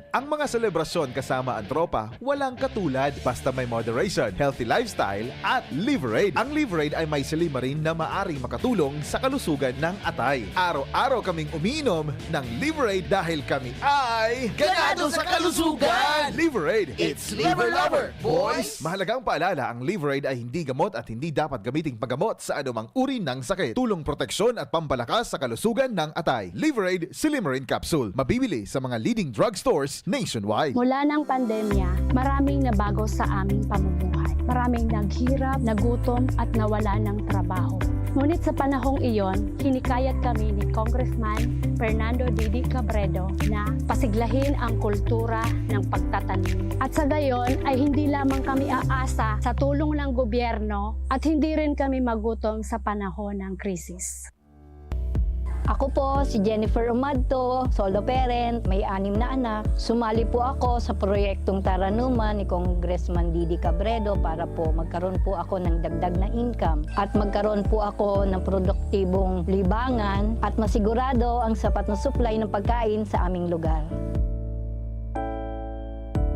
Ang mga selebrasyon kasama ang tropa, walang katulad. Basta may moderation, healthy lifestyle, at Liverade. Ang Liverade ay may silymarin na maaring makatulong sa kalusugan ng atay. Araw-araw kaming umiinom ng Liverade dahil kami ay Ganado sa kalusugan! Liverade, it's Liver Lover, boys! Mahalagang paalala, ang Liverade ay hindi gamot at hindi dapat gamiting paggamot sa anumang uri ng sakit. Tulong proteksyon at pampalakas sa kalusugan ng atay. Liverade Silymarin Capsule. Mabibili sa mga leading drugstores nationwide. Mula ng pandemya, maraming nabago sa aming pamumuhay. Maraming naghirap, nagutom, at nawala ng trabaho. Ngunit sa panahong iyon, hinikayat kami ni Congressman Fernando Didi Cabredo na pasiglahin ang kultura ng pagtatanim. At sa gayon ay hindi lamang kami aasa sa tulong ng gobyerno at hindi rin kami magutom sa panahon ng krisis. Ako po si Jennifer Umadto, solo parent, may anim na anak. Sumali po ako sa proyektong Taranuman ni Congressman Didi Cabredo para po magkaroon po ako ng dagdag na income at magkaroon po ako ng produktibong libangan at masigurado ang sapat na supply ng pagkain sa aming lugar.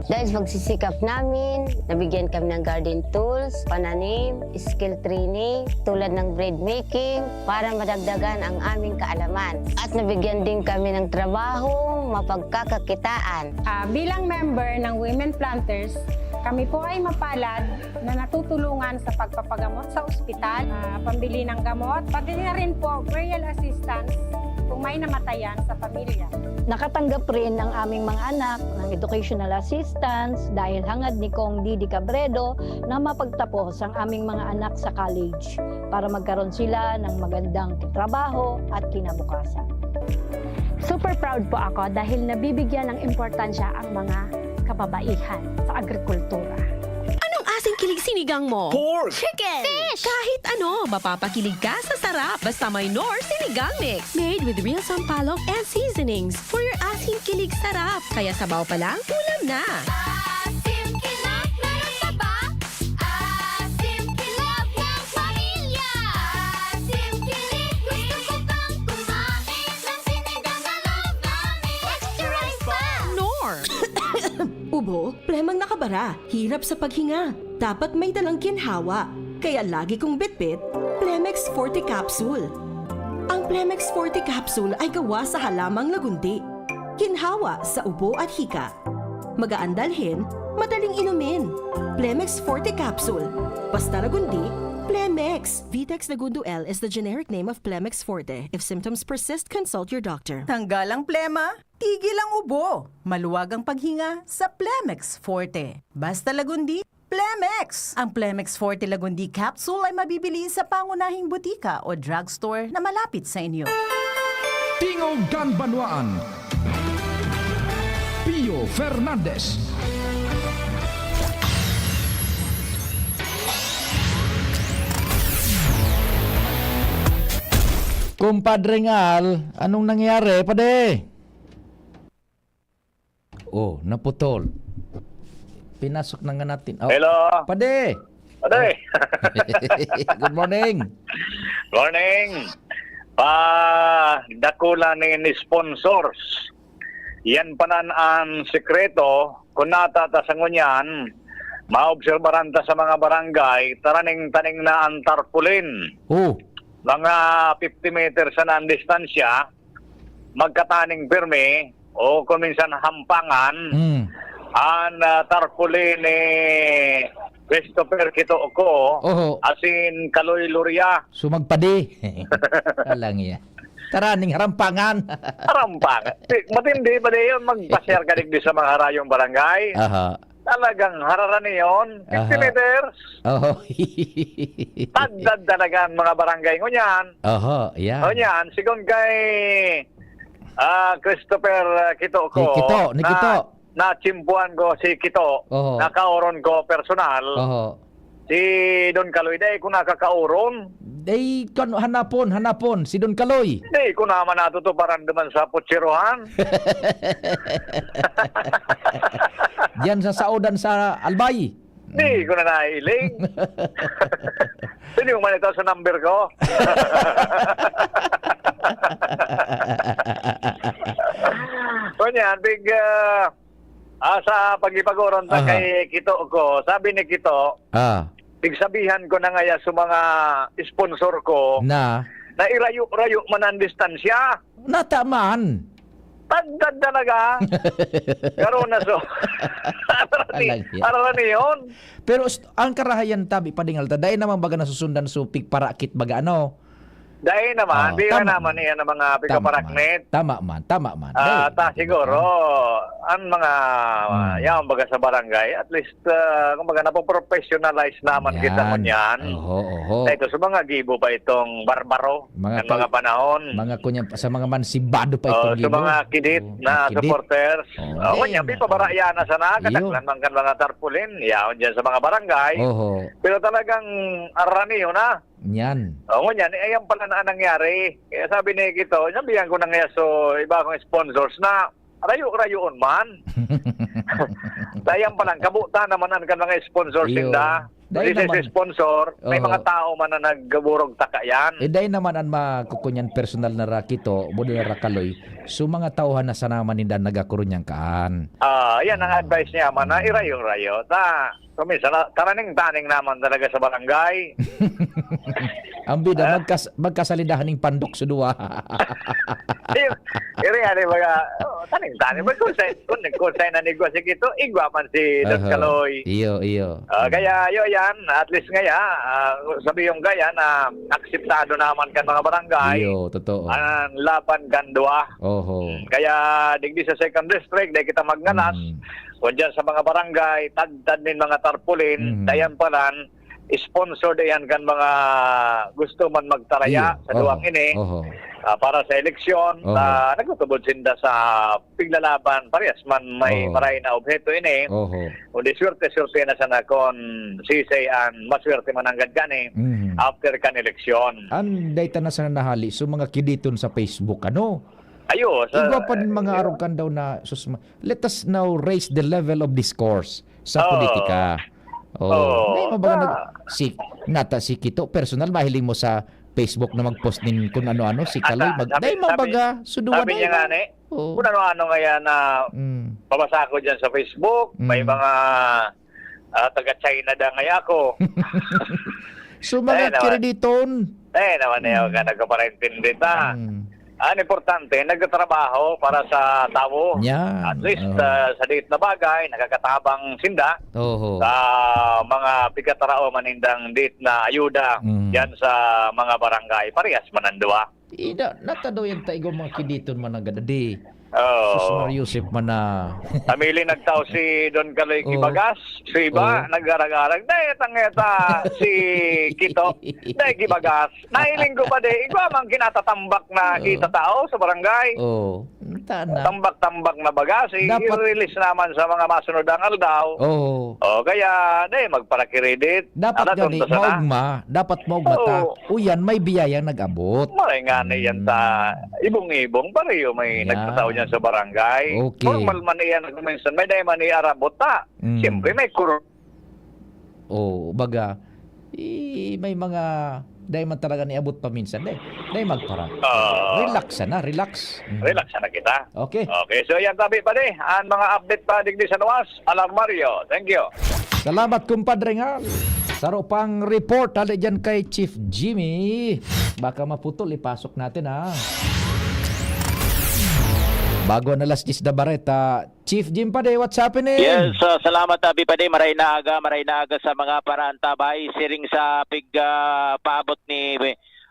Dahil sa pagsisikap namin, nabigyan kami ng garden tools, pananim, skill training, tulad ng bread making, para madagdagan ang aming kaalaman. At nabigyan din kami ng trabahong mapagkakakitaan. Ah, bilang member ng Women Planters, kami po ay mapalad na natutulungan sa pagpapagamot sa ospital, ah, pambili ng gamot, pati na rin po burial assistance kung may namatayan sa pamilya. Nakatanggap rin ang aming mga anak ng educational assistance dahil hangad ni Cong Didi Cabredo na mapagtapos ang aming mga anak sa college para magkaroon sila ng magandang trabaho at kinabukasan. Super proud po ako dahil nabibigyan ng importansya ang mga kababaihan sa agrikultura. Anong asin kilig sinigang mo? Pork! Chicken! Fish! Kahit ano, mapapakilig ka sa sarap. Basta may Knorr Sinigang Mix. Made with real sampalok and seasonings for your asin kilig sarap. Kaya sabaw pa lang, ulam na. Asim Kilig, meron pa ba? Asim Kilig ng pamilya. Asim Kilig, gusto ko pang kumain ng sinigang na loob namin. Extra rice pa! Knorr! Ubo, plemang nakabara, hirap sa paghinga. Dapat may dalang ginhawa, kaya lagi kong bitbit Plemex Forte Capsule. Ang Plemex Forte Capsule ay gawa sa halamang lagundi. Ginhawa sa ubo at hika. Magaan dalhin, madaling inumin. Plemex Forte Capsule. Basta lagundi, Plemex. Vitex Lagundo L is the generic name of Plemex Forte. If symptoms persist, consult your doctor. Tanggal ang plema, tigil ang ubo. Maluwag ang paghinga sa Plemex Forte. Basta lagundi, Plemex! Ang Plemex Forte Lagundi Capsule ay mabibili sa pangunahing butika o drugstore na malapit sa inyo. Tingog kan Banwaan. Pio Fernandez. Kumpadre Ngal, anong nangyari, padi? Oh, naputol. Pinasok na nga natin. Oh, Hello. Padi! Padi! Oh. Good morning. Morning. Pa, dakula nin sponsors. Yan panan an sekreto. Kung natata sa ngunyan, maobserbaran ta sa mga barangay, taraning-taning na ang tarpaulin. Oh. Mga fifty meters na ang distansya, magkataning pirmi, o kung minsan hampangan, Mm. an, ah, tarpaulin ni Christopher Kitooko, Oho. asin Kaloy Luria. Sumagpadi. Alang iya. Taraning harampangan. Harampangan. Ti-, matindi pa din yun. Magpa-share ka digdi sa mga harayong barangay. Aha. Talagang hararani yon, fifty Aha. meters. Oho. Tagdad talaga ang mga barangay ngunyan. Oho, yan. Ngunyan, sigon kay, ah, Christopher, ah, Kito Ni ko, Kito, ni na, Kito. Natsimpuhan ko si Kito, Oho. Nakaoron ko personal. Oho. Si Don Kaloy, dai ko nakakaoron. Dai, kan-, hanapon, hanapon, si Don Kaloy. Dai ko naman natutuparan duman sa Putserohan. Diyan sa saodan sa Albay. Di ko na nailing. Pwede mo man ito sa number ko. Kunyan, big, ah, ah, sa pagipag-oron ta Aha. kay Kito ko, sabi ni Kito, Ah. "Pigsabihan ko na ngaya sa mga sponsor ko Na? na irayo-rayo man ang distansya." Nataman. Tagdad talaga. Garo na so. Arani, Alang yan. Arani yun. Pero st-, ang karahayan tabi padingal ta, dai naman baga nasusundan so pigparakit baga ano. Dai naman, Oh, di na tama naman man. iyan ang mga Tama man. pigpaparaknit. Tama man, tama man. Ah, Dai, ta dai siguro, naman. ang mga, Hmm. yan, baga sa barangay, at least, ah, kumbaga, napoprofessionalize naman kita Yan. ngunyan. Oho, oho. Dahil sa mga gibo pa itong barbaro Mga ng kal-, mga panahon. mga kunya-, sa mga mansibado pa Oh, itong sa gibo. mga kidit Oh, na mga kidit. supporters. Oh, Oh, eh, ngunyan, na, pipabaraya na sana, iyo. Kadaklan man kan mga tarpaulin, yaon dyan sa mga barangay. Oho. Pero talagang araniyo na. Yan. Oh, ngunyan, eh, ayan pala na nangyari. Kaya sabi ni Kito, sabihan ko na nga so iba akong sponsors na rayo-rayoon man. Dayan pa lang, kabutan naman an kan mga sponsors Iyo. ninda. Dahil Kasi sa naman sponsor, may Oo. mga tao man na nagburog taka yan. Eh, dahil naman an makukunyan personal na rakito, budo na rakaloy, so mga tauhan na sana man ninda nagakurunyan kaan. Ah, yan ang Ah. advice niya, man, na Hmm. irayo-rayo. Ta, so, minsan, na, taraning-taning naman talaga sa barangay. Ang bida, Ah. magkas-, magkasalidahan ning pandok sa duwa. Ayun, iri, ano, mga, oh, taning-taning. May konsay, kun, konsay na ni Igwa si Kito, igwa man si Don Aha. Kaloy. Iyo, iyo. Ah, kaya, yo, yan, at least ngaya, ah, sabi yung gaya na akseptado naman kan mga barangay. Iyo, totoo. Ang laban kan duwa. Oho. Kaya, digdi sa second district, dahil kita magnalas, Mm. kung dyan sa mga barangay, tagtad nin mga tarpaulin, Mm. dayan palan, sponsored yan kan mga gusto man magtaraya Iyo. sa duwang Oho. ini, Oho. ah, para sa eleksyon, Oho. ah, nagtutubod sinda sa piglalaban, parehas man may Oo. maray na obheto ini. Oho. Kundi swerte-swerte na sana kon sisay an maswerte man nanggad gani Mhm. after kan eleksyon. An dayta na sana nahali, so mga kiditon sa Facebook, ano? Ayo, sa Igwa pa din mga arog kan daw na, sus, ma-, let us now raise the level of discourse sa Oo. politika. Oh, Oo. May mabaga Sa nag-, si, nata si Kito, personal, mahiling mo sa Facebook na mag-post nin kun ano-ano, si Ata, Kaloy, mag-, sabi, dahil sabi, mabaga, suduwa sabi na niya iba. nga ni, Oo. kun ano-ano nga yan na Mm. babasa ko dyan sa Facebook, may Mm. mga, ah, taga-China da nga ako. So, Dahil mga naman. kiriditon. Dahil naman niya Mm. ka nagkaparintindi ta. Mm. Ang importante, nagtatrabaho para sa tawo. Yan. At least, Oo. ah, sa diit na bagay, nakakatabang sinda Oho. sa mga pigkatarao man nindang diit na ayuda Mm. yan sa mga barangay. Parehas man ang duwa. Ida, natadaw yan ta igwa mga kiditon man ang gadadi. Oo. Sus, Mario Joseph man na. Amili nagtao si Don Kaloy Oo. Kibagas, si iba, Oo. nag-arag-arag. Dahil tangeta si Kito, dahil Kibagas. Nailing ko pa di, igwa mang kinatatambak na Oo. kita tao sa barangay. Oo. Tana. Tambak-tambak na baga, si Dapat i-release naman sa mga masunod ang aldaw. Oo. O, kaya, di, magparakiridit. Dapat Ala, gani, tonto sana. maugma. Dapat maugma ta. Oo. Uyan, may biyayang nag-abot. Maray nga na yan Mm. ta. Ibong-ibong, pareho may Yan. nagtatao niyan sa barangay. Okay. Normal man iyan na kung minsan may dahil man iarabot ta. Mm. Siyempre, may kuro- Oh, baga, i-, may mga, dai man talaga niabot pa minsan, dai, dai magpara. Oo. Relax sana, relax. Mhm. Relax sana kita. Okay. Okay, so yan tabi pa di, ang mga update pa digdi sa luwas. Alam Mario, thank you. Salamat, kumpadre nga. Saro pang report, hali dyan kay Chief Jimmy. Baka maputol, ipasok natin, ha. Bago na alas diyes na bareta, Chief Jim Pade, what's happening? Yes, ah, salamat, Abi Pade. Maray na aga, maray na aga sa mga paraantabay. Siring sa pig, ah, paabot ni,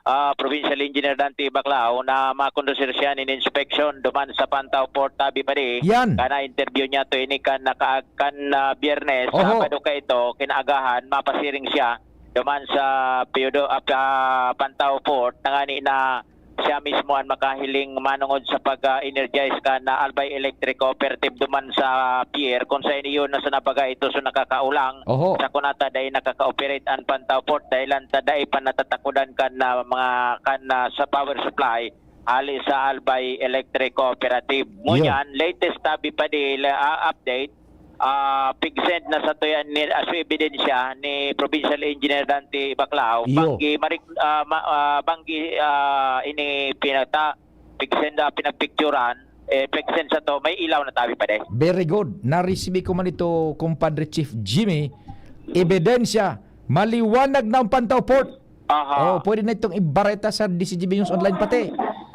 ah, Provincial Engineer Dante Baclao na makondusir siya nin inspeksyon duman sa Pantao Port, tabi pa di. Yan. Kana interview niya to ini kan naka-, kan, ah, Biyernes, Oho. Sabado ka ito, kinaagahan, mapasiring siya duman sa Piodo-, ah, pa-, Pantao Port, nangani na siya mismo an makahiling manongod sa pag-energize kan, ah, Albay Electric Cooperative duman sa pier, kung sa iyo na sa nabaga ito so nakakaulang. Oho. Sa kunata dai nakaka-operate an Pantao Port, dahilan ta dai pa natatakodan kan, ah, mga kan, ah, sa power supply hali sa Albay Electric Cooperative. Iyo. Ngunyan, latest tabi pa di, la-, ah, update, ah, pig-send na sa tuyan ni, as ebidensya ni Provincial Engineer Dante Baclao, Iyo. banggi, marik-, ah, ma-, ah, banggi, ah, ini pinata-, pig-send, ah, pinagpicturan, eh, pig-send sa to, may ilaw na tabi pa di. Very good. Narisibi ko man ito, Compadre Chief Jimmy. Ebidensya, maliwanag na ang Pantao Port. Aha. Oh, pwede na itong ibareta sa D C G B News Online pati.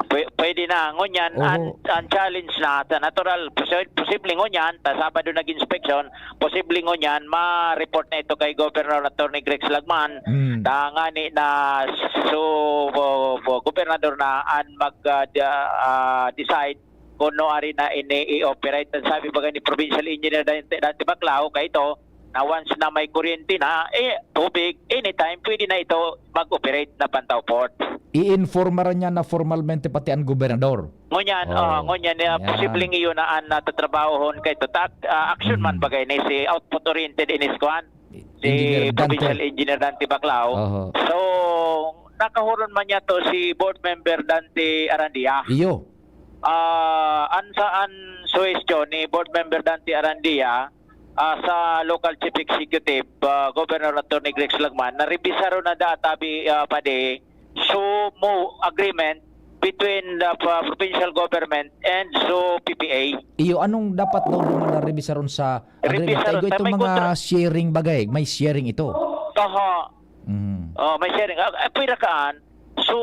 Pwe-, pwede na. Ngunyan, Oho. an, an challenge na, sa natural, posi-, posible ngunyan, ta Sabado nag-inspeksyon, posible ngunyan, ma-report na ito kay Governor Attorney Greg Slagman. Hmm. Tangani na so, bo-, bo-, gobernador na an mag, ah, di-, ah, decide kung no ari na ini i-operate. Ang sabi baga ni Provincial Engineer Dante, Dante Baclao, kay ito, na once na may kuryente na, eh, tubig, anytime, pwede na ito mag-operate na Pantao Port. I-informaran niya na formalmente pati ang gobernador. Ngunyan, Oh, oh, ngunyan, eh, yan. posibleng iyo na an natatrabahohon kay ito. Ta-, ah, action man Mm. bagay ni si output-oriented inis kuan, si Engineer Dante. Provincial Engineer Dante Baclao. Oho. So, nakahuron man niya to si Board Member Dante Arandia. Iyo. Ah, an sa an suhestyon ni Board Member Dante Arandia, ah, sa local chief executive, ah, Governor Attorney Greg Slagman, na rebisaron na da tabi, ah, padi, so mo agreement between the, ah, provincial government and so P P A. Iyo, anong dapat daw duman na rebisaron sa agreement? Rebisaron, Ay, ito may mga kontra- sharing bagay, may sharing ito. Kaha. Mm. Oh, may sharing. Ah, ah, pwera kaan. So,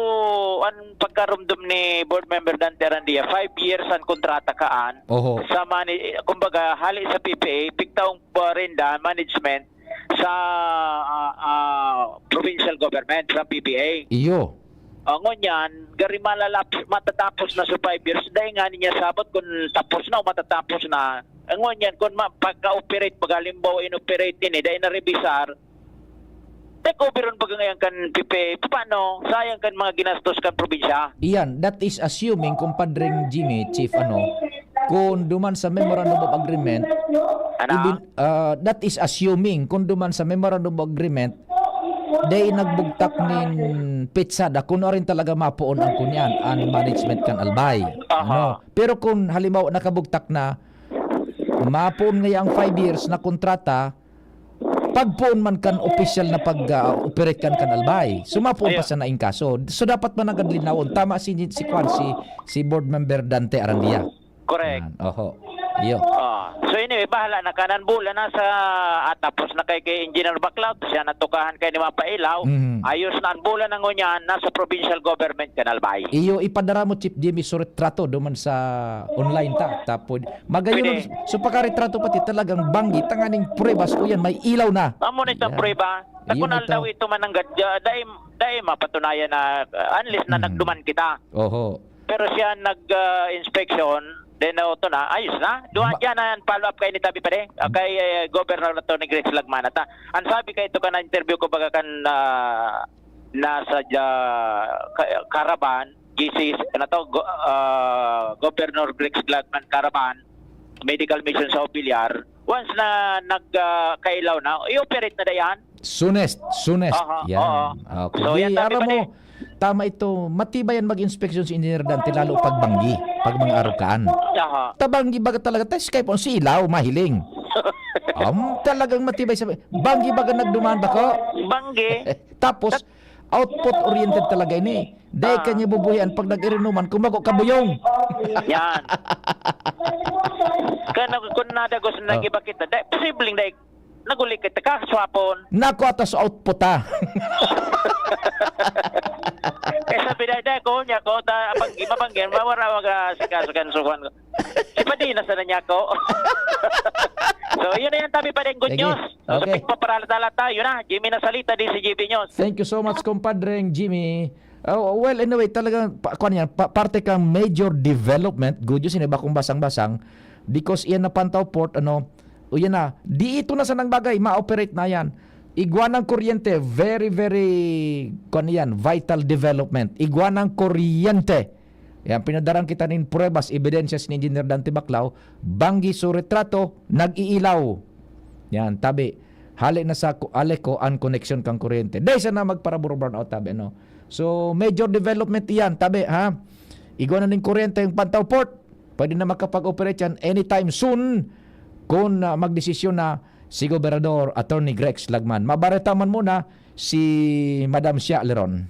an pagkarumdom ni Board Member Dante Arandia, five years an kontrata kaan. Oho. Sa mani-, kumbaga, hali sa P P A, pigtaong parenda, management sa, ah, ah, provincial government, sa P P A. Iyo. Ah, ngunyan, gari malalap-, matatapos na sa five years, dahil nga niya sabot kung tapos na o matatapos na. Ah, ngunyan, kung ma-, pagka-operate, pag halimbawa, in-operate ini, dahil na-revisar, take over on baga ngayon kan P P A. Paano? Sayang kan mga ginastos kan probinsya. Iyan, that is assuming, Compadreng Jimmy, Chief, ano, kung duman sa Memorandum of Agreement, Ano? ibin-, ah, that is assuming, kung duman sa Memorandum of Agreement, dai nagbugtak nin petsa da, kung ano rin talaga mapoon ang kunyan, ang management kan Albay. Aha. Ano? Pero kung halimbawa nakabugtak na, mapoon ngaya ang five years na kontrata, pagpoon man kan opisyal na pag, ah, operate kan, kan Albay. So, mapoon pa Ayun. sana in kaso. So, dapat man nanggad linawon. Tama si, si Kwan, si, si Board Member Dante Arandia. Correct. Yan. Oho. Iyo. Ah, so anyway, bahala na kanan bola na sa, at tapos na kay, kay Engineer Baclaut, siya natukahan kay ni Mapailaw. Mhm. Ayos na ang bola na ngunyan, nasa provincial government kan Albay. Iyo, ipadara mo, Chief Jimmy, so retrato duman sa online ta. Tapos, magayon, Pwede. So, pagkaretrato pati talagang banggi, tanganing pruebas ko yan, may ilaw na. Amo na itong Yan. prueba. Iyo, Nakunal ito. daw ito mananggad, ah, dai, dai mapatunayan na, ah, unless na Mhm. nagduman kita. Oho. Pero siya nag, ah, inspection, then, ah, ito na, ayos na. Duha Ma- dyan na yan, follow up kay ni Tabi Pare, ah, kay, eh, Governor Attorney Grace Lagmana. Ta, ang sabi kay ito ka na interview ko baga kan, ah, nasa dya-, ka-, Caravan, G C, ano to, go-, ah, Governor Grace Lagman Caravan, medical mission sa Obilyar. Once na nag, ah, kailaw na, i-operate na dayan. Soonest, soonest. Aha, Yan. oo. Okay. So, Di, yan, sabi aram pa mo, ni- tama ito. Matibay yan mag-inspeksyon si Engineer Dante, lalo pag banggi, pag mga arukaan. Aha. Tabanggi baga talaga, tas kay po, si ilaw, mahiling. Am, talagang matibay sa banggi baga nagduman bako. Banggi. Tapos, output oriented talaga ini. Dai Ah. kanya bubuhian pag nag-irinuman, kung bako kabuyong. Yan. Kaya na, kung nadagos na Oh. nag-iba kita, dai, posibleng dai, naguli kita, kaswapon. Nako, atas output, ha? Eh, sabi na, dai, ko, niya, ko, ta, abang, mabanggi, mawara, mag, ah, sikaso, kan, sukuan ko. Si Padina, sana niya ako. So, yun na yan, Tabi Pare, good Sige. news. So, sa Okay. pagpaparala-tala tayo na, Jimmy Nasalita, D C G B News. Thank you so much, Compadreng Jimmy. Oh, well, anyway, talagang pa, kuwan yan, pa, parte kang major development, good news, ini bakong basang-basang, because iyan na Pantao Port, ano, o yan na, di ito na sanang bagay, ma-operate na yan. Igwa ng kuryente, very, very, kuwan yan, vital development. Igwa ng kuryente. Yan, pinadaran kita nin pruebas, ebidensyas ni Engineer Dante Baclao, banggi su retrato, nag-iilaw. Yan, tabi. Hale na sa ku-, Aleco an koneksyon kan kuryente. Dai sana magparabor brownout, tabi, ano? So, major development iyan, tabi, ha? Igwa na nin kuryente yung Pantao Port. Pwede na makapag-operate yan anytime soon kung, ah, magdesisyon na si Gobernador Attorney Grex Lagman. Mabareta man muna si Madam Sia Leron.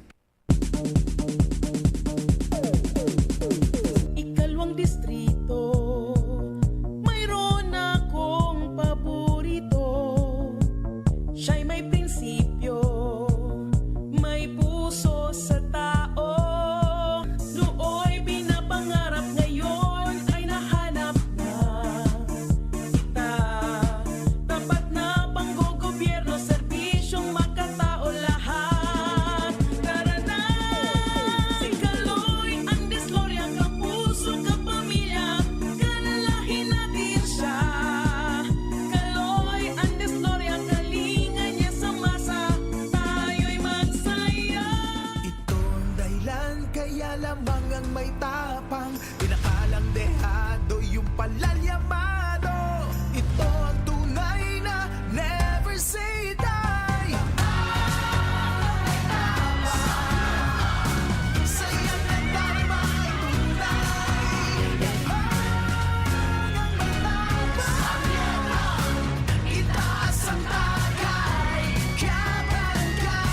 Ikalawang distrito, mayroon akong paborito. Siya'y may prinsipyo, may puso sa tao. Nooy pinapangarap, ngayon ay nahanap na. Kita, tapat na panggogobyerno, serbisyong makatao lahat. Tara na! Si Kaloy ang disloria, kapuso, kapamilya, kalalahin natin siya. Kaloy ang disloria, kalinga niya sa masa, tayo'y magsaya. Ito ang dahilan kaya lamang ang may tapang, pinakalang dehado yung palalyamado. Ito ang tunay na never say die. Saya na tayo magtunay. Ang matapang, itaas ang tagay, kabarangay.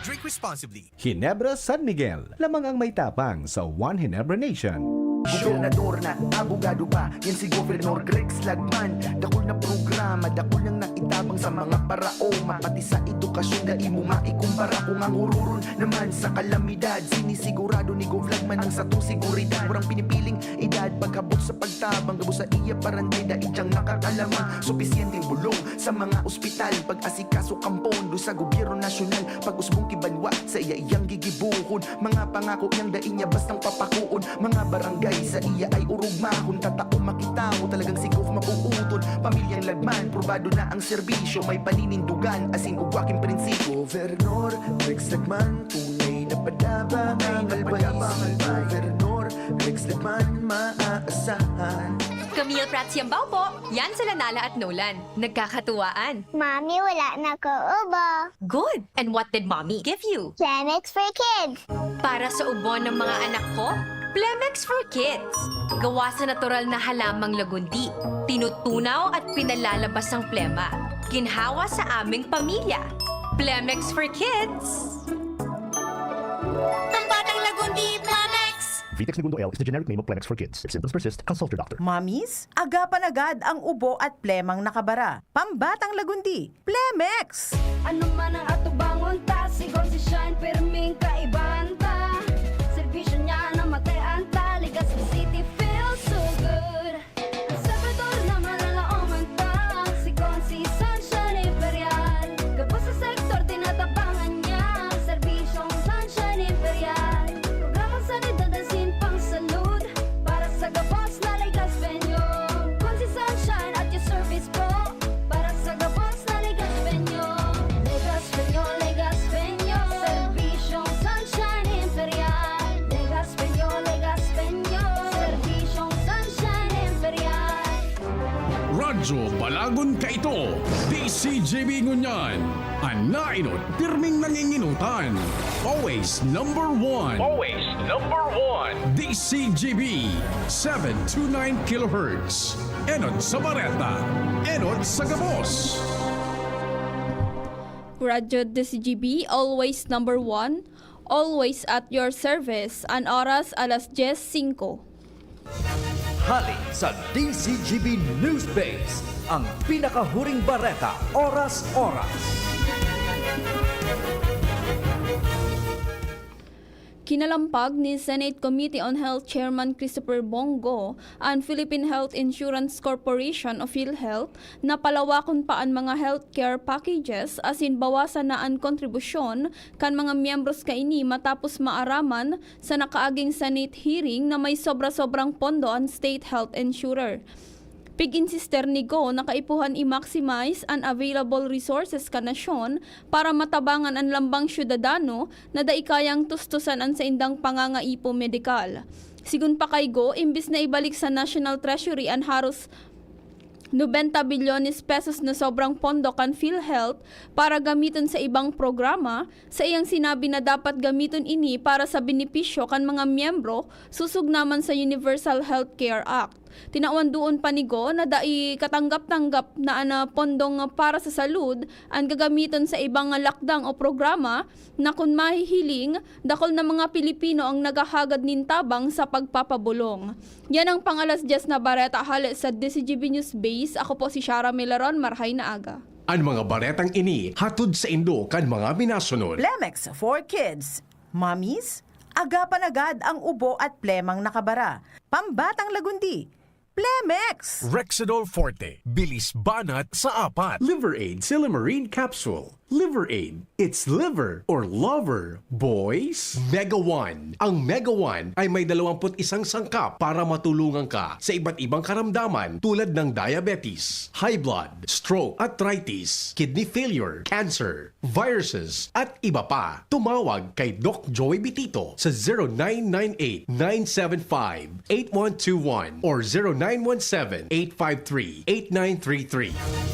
Drink responsibly. Ginebra San Miguel, lamang ang may tapang sa One Ginebra Nation. Gobernador na, abogado pa, yan si Governor Grex Lagman. Dakul na programa, dakul nang naitabang sa mga paraoma, pati sa edukasyon, dai mo maikumpara. Kung ang hururon naman sa kalamidad, sinisigurado ni Gov Lagman ang satong seguridad. Walang pinipiling edad, pagkabot sa pagtabang, gabos sa iya barangay, dai diyang makakalamang. Supisyenteng bulong sa mga ospital, pag-asikaso kan pondo sa gobyerno nasyonal, pag-usbong ki banwa, saiya iyang gigibohon. Mga pangako niyang dai niya bastang papakoon. Mga barangay saiya ay orog mahon. Tatao makita mo talagang si Gov mabubuton. Pamilyang Lagman, probado na ang serbisyo. May paninindugan, asin ugwa king prinsipyo. Gobernador Rex Lagman, tunay na padaba ang always. Gobernador Rex Lagman, maaasahan. Camille Prats Yambao po. Yan sila Nala at Nolan. Nagkakatuwaan. Mami, wala na ko ubo. Good! And what did Mommy give you? Plemex for Kids. Para sa ubo ng mga anak ko, Plemex for Kids. Gawa sa natural na halamang lagundi. Tinutunaw at pinalalabas ang plema. Ginhawa sa aming pamilya. Plemex for Kids. Pambatang lagundi, Plemex! Vitex Negundo L is the generic name of Plemex for Kids. If symptoms persist, consult your doctor. Mommies, agapan agad ang ubo at plemang nakabara. Pambatang lagundi, Plemex! Ano man ang atubangon ta, sigon si Shine, pirming kaibahan ta. Serbisyo niya na matay-an ta, Legazpi City feels so good. Ang Salvador na malalaoman ta, sigon si Sunshine Imperial. Gabos sa sektor, tinatabangan niya, serbisyong Sunshine Imperial. Programang sanidad asin pangsalud, para sa gabos na Legazpeño. Kun si Sunshine at your service po, para sa gabos na Legazpeño. Legazpeño, Legazpeño, serbisyong Sunshine Imperial. Legazpeño, Legazpeño, serbisyong Sunshine Imperial. Radyo Balagon Kaito, D C G B ngunyan. An naenot, pirming nanginginutan. Always number one. Always number one. D C G B, seven two nine kilohertz. Enot sa bareta, enot sa gabos. Radyo D C G B, always number one, always at your service. An oras, alas dyes singko. Hali sa D C G B News Base, ang pinakahuring bareta, oras-oras. Kinalampag ni Senate Committee on Health Chairman Christopher Bong Go an Philippine Health Insurance Corporation o PhilHealth na palawakon pa an mga healthcare packages asin bawasan na an kontribusyon kan mga miyembros kaini matapos maaraman sa nakaaging Senate hearing na may sobra-sobrang pondo an state health insurer. Pig-insister ni Go na kaipuhan i-maximize an available resources kan nasyon para matabangan an lambang syudadano na dai kayang tustusan an saindang pangangaipo medikal. Sigon pa kay Go, imbis na ibalik sa National Treasury an haros nobenta bilyones pesos na sobrang pondo kan PhilHealth para gamiton sa ibang programa, saiyang sinabi na dapat gamiton ini para sa benepisyo kan mga miyembro susog naman sa Universal Healthcare Act. Tinawan duon pa ni Go na dai katanggap-tanggap na an, ah, pondong para sa salud an gagamiton sa ibang lakdang o programa na kun mahihiling, dakul na mga Pilipino ang naghahagad nin tabang sa pagpapabolong. Yan ang pang-alas dyes na bareta hale sa D Z G B News Base. Ako po si Shara Milaron. Marhay na aga. An mga baretang ini hatod saindo kan mga minasunod. Plemex for Kids. Mommies, agapan agad ang ubo at plemang nakabara. Pambatang lagundi, Plemex! Rexidol Forte, bilis banat sa apat. Liver Aid Silymarin Capsule. Liver Aid, it's liver or lover, boys. Mega One. Ang Mega One ay may dalawampu't isang sangkap para matulungan ka sa iba't ibang karamdaman tulad ng diabetes, high blood, stroke, arthritis, kidney failure, cancer, viruses, at iba pa. Tumawag kay Doc Joey Bitito sa zero nine nine eight, nine seven five, eight one two one or zero nine one seven, eight five three, eight nine three three.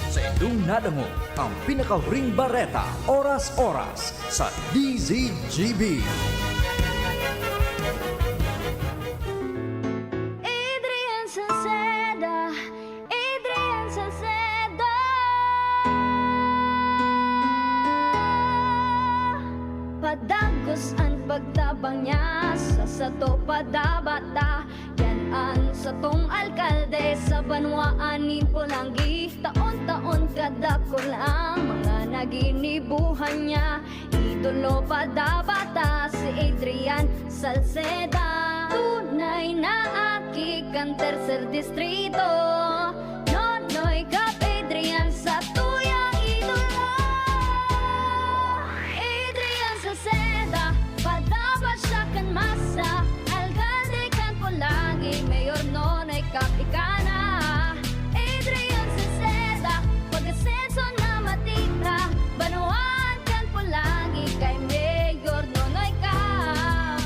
Sa indong nadangog ang pinakahuring bareta, oras-oras, sa D Z G B. Adrian Salceda, Adrian Salceda. Padagos an pagtabang niya sa sato, padabata. Yan an satong alkalde sa banwaan nin Polangui. Taon-taon kadakul ang mga naginibuhan niya. Idolo padabata si Adrian Salceda. Tunay na aki kan Tercer Distrito. Nonoy Cap Adrian, satuyang idolo. Adrian Salceda, padapat siya kan masa. Alkalde kan Polangui, Mayor Nonoy Cap ika na. Adrian Salceda, pag-asenso na matira. Banwaan kan Polangui kay Mayor Nonoy Cap.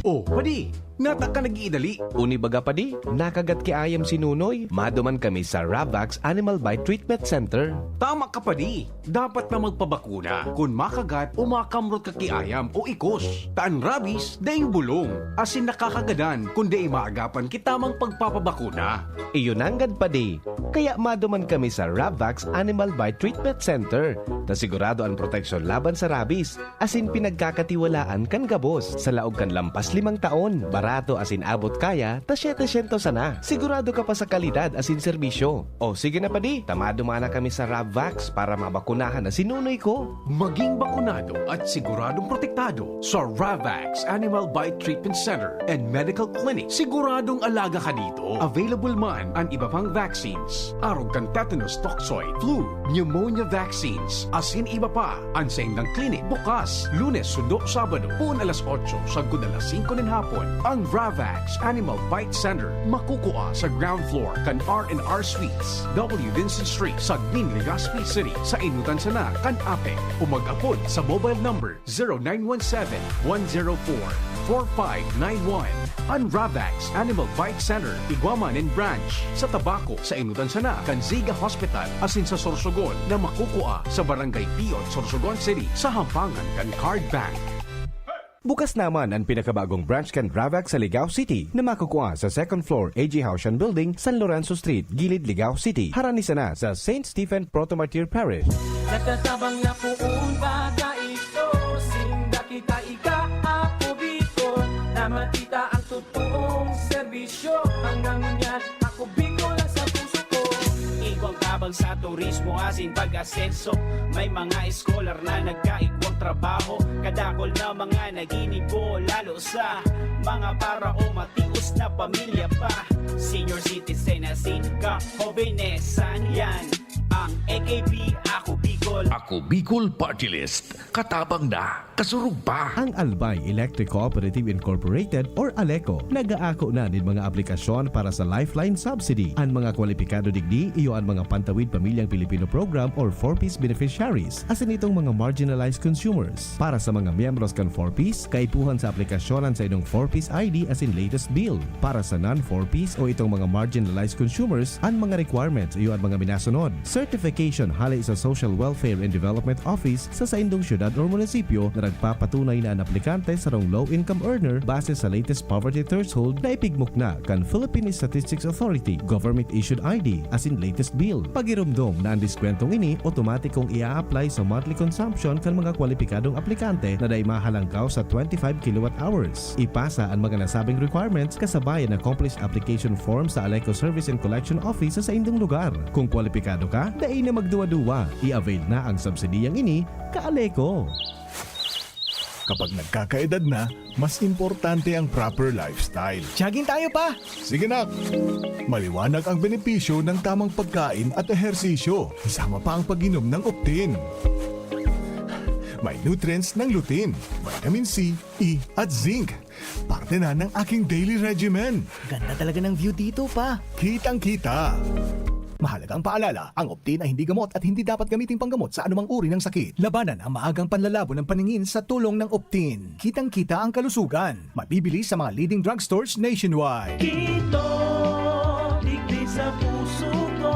Oh, padi, nata ka nag-iidali. Uni baga, padi, nakagat ki ayam si Nonoy. Maduman kami sa Ravax Animal Bite Treatment Center. Tama ka, padi. Dapat na magpabakuna kun makagat o makamrot ka ki ayam o ikos. Ta an rabies, daing bolong, asin nakakagadan kun dai maagapan ki tamang pagpapabakuna. Iyo nanggad, padi. Kaya maduman kami sa Ravax Animal Bite Treatment Center, ta sigurado an proteksyon laban sa rabies. Asin pinagkakatiwalaan kan gabos. Sa laog kan lampas limang taon, barato asin abot kaya ta setecientos sana. Sigurado ka pa sa kalidad asin serbisyo. O sige na, padi, ta maduman na kami sa Ravvax para mabakunahan na si Nonoy ko. Maging bakunado at siguradong protektado sa Ravax Animal Bite Treatment Center and Medical Clinic. Siguradong alaga ka dito. Available man an iba pang vaccines, arog kan tetanus toxoid, flu, pneumonia vaccines, asin iba pa. An saindang klinik bukas Lunes sundo Sabado, poon alas otso sagkod alas singko nin hapon. Ang Ravax Animal Bite Center makukua sa ground floor kan R and R Suites, W Vincent Street, Sagmin, Legazpi City. Sa Inotan sana kan APEC o mag-apod sa mobile number zero nine one seven, one zero four, four five nine one. An Ravax Animal Bite Center igwa man nin branch sa Tabaco, sa Inotan sana kan Ziga Hospital, asin sa Sorsogon na makukua sa Barangay Piot, Sorsogon City, sa hampangan kan Card Bank. Bukas naman an pinakabagong branch kan Ravax sa Ligao City na makukua sa second floor A G Haushan Building, San Lorenzo Street, Gilid, Ligao City, harani sana sa Saint Stephen Proto-Martyr Parish. Nagtatabang na poon baga ito, sinda kita ika, ako Bicol, na makita ang totoong serbisyo. Ang nangunyan, ako Bicol ang sa puso ko. Igwang ka Habang sa turismo asin pag-asenso, may mga scholar na nagkaigwang trabaho. Kadakol na mga naginibo, lalo sa mga para o matios na pamilya pa. Senior citizen asin kahobenesan, yan ang A K P, Ako Bicol. Ako Bicol Party List. Katabang na, kasurog pa. Ang Albay Electric Cooperative Incorporated or ALECO nag-aako na nin mga aplikasyon para sa Lifeline Subsidy. An mga kwalipikado digdi iyo an mga Pantawid Pamilyang Pilipino Program or four Ps beneficiaries, asin itong mga marginalized consumers. Para sa mga miyembros kan four Ps, kaipuhan sa aplikasyon an saindong four Ps I D asin latest bill. Para sa non-four Ps o itong mga marginalized consumers, an mga requirements iyo an mga minasunod: certification hale sa Social Welfare and Development Office sa saindong syudad or munisipyo na nagpapatunay na an aplikante sarong low-income earner base sa latest poverty threshold na ipigmukna kan Philippine Statistics Authority, government-issued I D, asin latest bill. Pagiromdom na an diskwentong ini otomatikong i-a-apply sa monthly consumption kan mga kwalipikadong aplikante na dai mahalangkaw sa twenty-five kilowatt hours. Ipasa an mga nasabing requirements kasabay an accomplished application form sa ALECO Service and Collection Office sa saindong lugar. Kung kwalipikado ka, dai na magduwa-duwa. I-avail na ang subsidiyang ini, ka-ALECO. Kapag nagkakaedad na, mas importante ang proper lifestyle. Jogging tayo, Pa! Sige, nak! Maliwanag ang benepisyo ng tamang pagkain at ehersisyo, kasama pa ang pag-inom ng Optin. May nutrients ng lutein, vitamin C, E, at zinc. Parte na ng aking daily regimen. Ganda talaga ng view dito, Pa. Kitang-kita. Mahalagang paalala, ang Optin ay hindi gamot at hindi dapat gamiting panggamot sa anumang uri ng sakit. Labanan ang maagang panlalabo ng paningin sa tulong ng Optin. Kitang-kita ang kalusugan. Mabibili sa mga leading drugstores nationwide. Kito, digdi sa puso ko,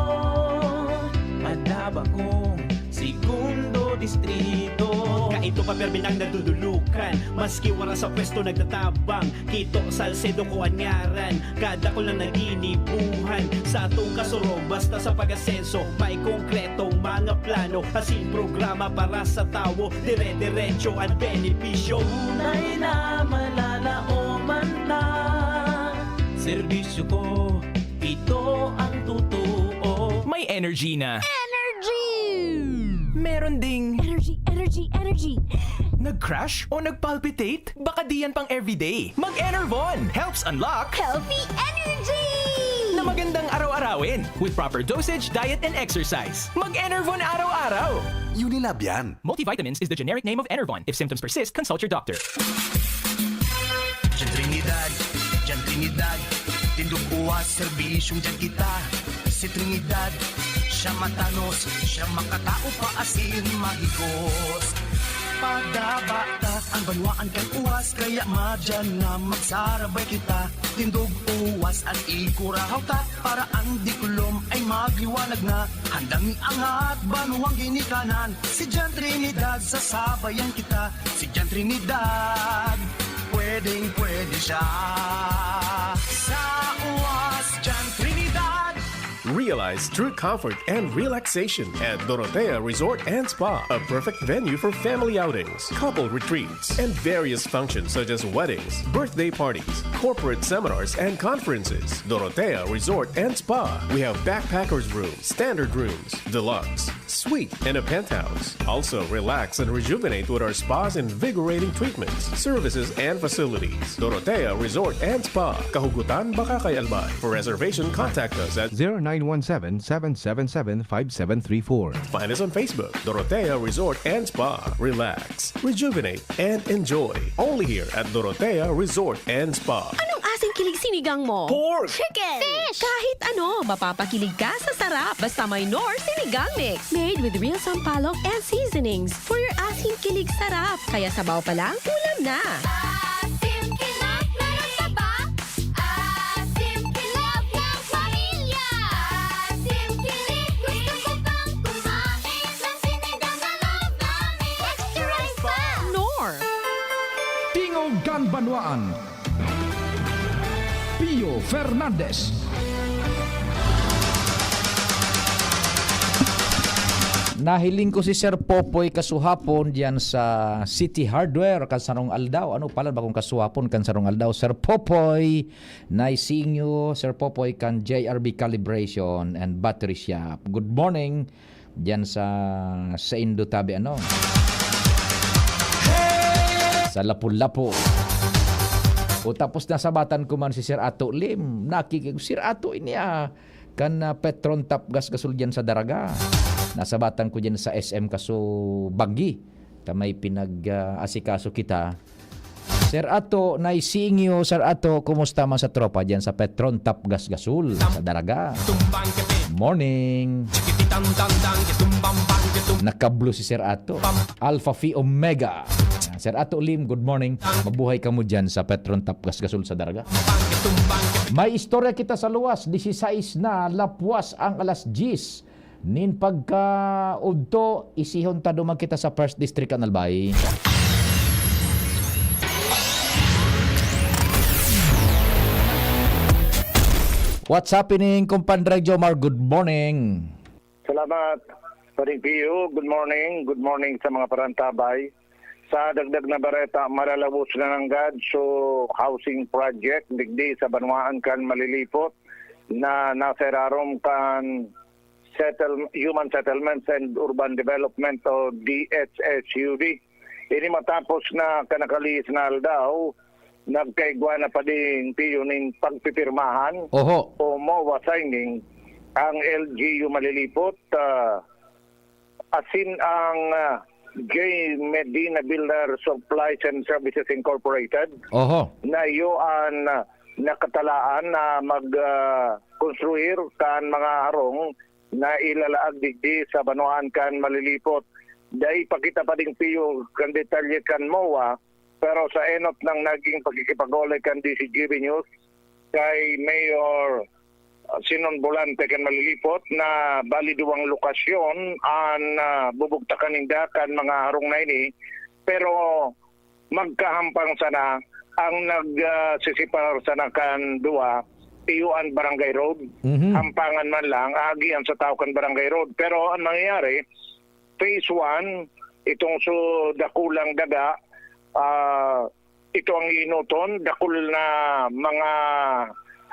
Madaba kong segundo distrito. Kaito pa, permi nang nadudulukan, maski wara sa pwesto nagtatabang. Kito, Salcedo ko an ngaran, kadakul na naginibuhan. Sa atong kasurog, basta sa pag-asenso, may konkretong mga plano, asin programa para sa tawo. Dire-diretso an benepisyo. Tunay na malalaoman ta. Serbisyo ko, ito ang totoo. May energy na. Energy! Meron ding energy, energy, energy. Nag-crash o nag-palpitate? Baka di yan pang everyday. Mag-Enervon helps unlock healthy energy na magandang araw-arawin with proper dosage, diet, and exercise. Mag-Enervon araw-araw. Unilab yan. Multivitamins is the generic name of Enervon. If symptoms persist, consult your doctor. Diyan Trinidad, diyan Trinidad, tindog uwas, serbisyong diyan kita. Si Trinidad, siya matanos, siya makatao pa asin mahigos. Padabata ang banwaan kan uwas, kaya madyan na magsarabay kita. Tindog uwas an ikurahaw ta, para an diklom ay magliwanag na. Handang iangat banwang ginikanan, si Jan Trinidad, sasabayan kita. Si Jan Trinidad, pwedeng pwede siya. Sa uwas, Jan Trinidad. Realize true comfort and relaxation at Dorotea Resort and Spa, a perfect venue for family outings, couple retreats, and various functions such as weddings, birthday parties, corporate seminars, and conferences. Dorotea Resort and Spa. We have backpackers room, standard rooms, deluxe, suite, and a penthouse. Also, relax and rejuvenate with our spa's invigorating treatments, services, and facilities. Dorotea Resort and Spa, Kahugutan, Bacacay, Albay. For reservation, contact us at zero nine one seven, seven seven seven, five seven three four. Find us on Facebook, Dorotea Resort and Spa. Relax, rejuvenate, and enjoy. Only here at Dorotea Resort and Spa. Anong asin kilig sinigang mo? Pork! Chicken! Fish! Kahit ano, mapapakilig ka sa sarap. Basta may Knorr Sinigang Mix. Made with real sampalok and seasonings for your asin kilig sarap. Kaya sabaw pa lang, ulam na. Asim kilig, meron ka ba? Asim kilig ng pamilya. Asim kilig, gusto ko pang kumain ng sinigang na love namin. Extra rice pa! Knorr! Tingog kan Banwaan. Pio Fernandez. Nahiling ko si Sir Popoy kasuhapon diyan sa City Hardware kan sarong aldaw. Ano pala bakong kasuhapon kan sarong aldaw? Sir Popoy, nice seeing you, Sir Popoy kan J R B Calibration and Battery Shop. Good morning diyan sa, sa Indo tabi, ano? Sa Lapu-Lapu. O tapos nasabatan ko man si Sir Ato Lim. Nakiki-, Sir Ato ini, ah, kan, ah, Petron Top Gas Gasol diyan sa Daraga. Nasabatan ko diyan sa S M Kaso Banggi. Ta may pinag, ah, asikaso kita. Sir Ato, nice seeing you. Sir Ato, kumusta man sa tropa diyan sa Petron Top Gas Gasol sa Daraga? Morning. Nakablo si Sir Ato. Alpha Phi Omega. Sir Ato Lim, good morning. Mabuhay kamo diyan sa Petron Top Gas Gasol sa Daraga. May istorya kita sa luwas. Disisais na lapwas ang alas diyes. Nin pagkaudto, isihon ta duman kita sa First District kan Albay. What's happening, Kumpadre Jomar? Good morning. Salamat, Paring Pio. Good morning. Good morning sa mga parantabay. Sa dagdag na bareta, malalawos na nanggad so housing project digdi sa banwaan kan Malilipot na nasa irarom kan Settle-, Human Settlements and Urban Development o D H S U D. Ini matapos na kanakalihis na aldaw, nagkaigwa na pa din, Pio, nin pagpipirmahan Oho. o MOA signing ang L G U Malilipot, ah, asin ang, ah, J Medina Builder Supplies and Services Incorporated Oho. na iyo an, ah, nakatalaan na mag, ah, konstruir kan mga harong na ilalaag digdi sa banwaan kan Malilipot. Dai pa kita pa ding, Pio, kan detalye kan MOA, pero sa enot nang naging pakikipag-olay kan D C G B News kay Mayor, ah, Sinon Volante kan Malilipot na bali duwang lokasyon an, ah, bubugtakan ninda kan mga harong na ini, pero magkahampang sana ang nag, ah, sisiparar sana kan duwa, iyo an Barangay Road. Mhm. Hampangan man lang, agi an sa tawo kan Barangay Road. Pero ang nangyayari, phase one, itong so dakulang daga, ah, ito ang iinoton, dakul na mga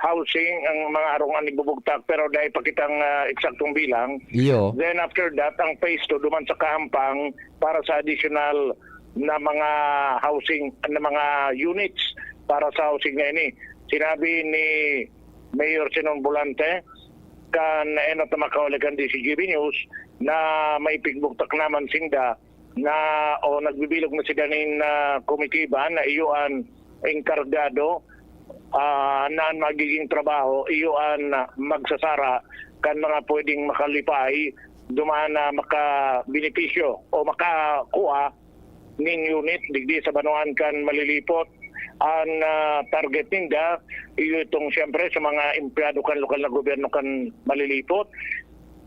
housing, ang mga harong an ibubugtak, pero dai pa kitang, ah, eksaktong bilang. Iyo. Then after that, ang phase two, duman sa Kahampang para sa additional na mga housing, na mga units para sa housing na ini. Sinabi ni Mayor Sinon Volante, kan enot na makauli kan D C G B News, na may pigbugtak naman sinda na, o nagbibilog na sila nin, ah, komitiba na iyo an engkargado, ah, na an magiging trabaho, iyo an, ah, magsasara kan mga pwedeng makalipay duman na makabenepisyo o makakuha nin unit digdi sa banwaan kan Malilipot. An, ah, target ninda, iyo itong siyempre sa mga empleyado kan lokal na gobyerno kan Malilipot.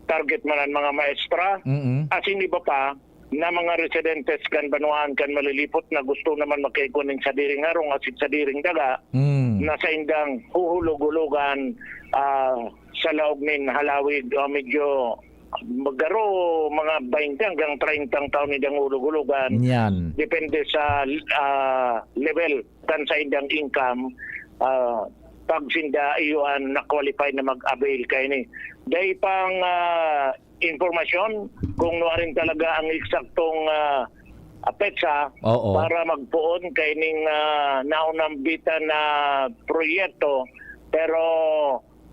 Target man an mga maestra, Mm-mm. asin iba pa na mga residentes kan banwaan kan Malilipot na gusto naman makaigwa nin sadiring harong asin sadiring daga Mm. na saindang huhulog-hulogan, ah, sa laog nin halawig, ah, medyo magaro mga baynte hanggang treyntang taon nindang hulog-hulogan. Yan. Depende sa, ah, level kan saindang income, ah, pag sinda iyo an na-qualify na mag-avail kaini. Dai pang, ah, impormasyon kung nuarin talaga ang eksaktong, ah, petsa Oo. para magpoon kaining, ah, naunambitan na proyekto. Pero,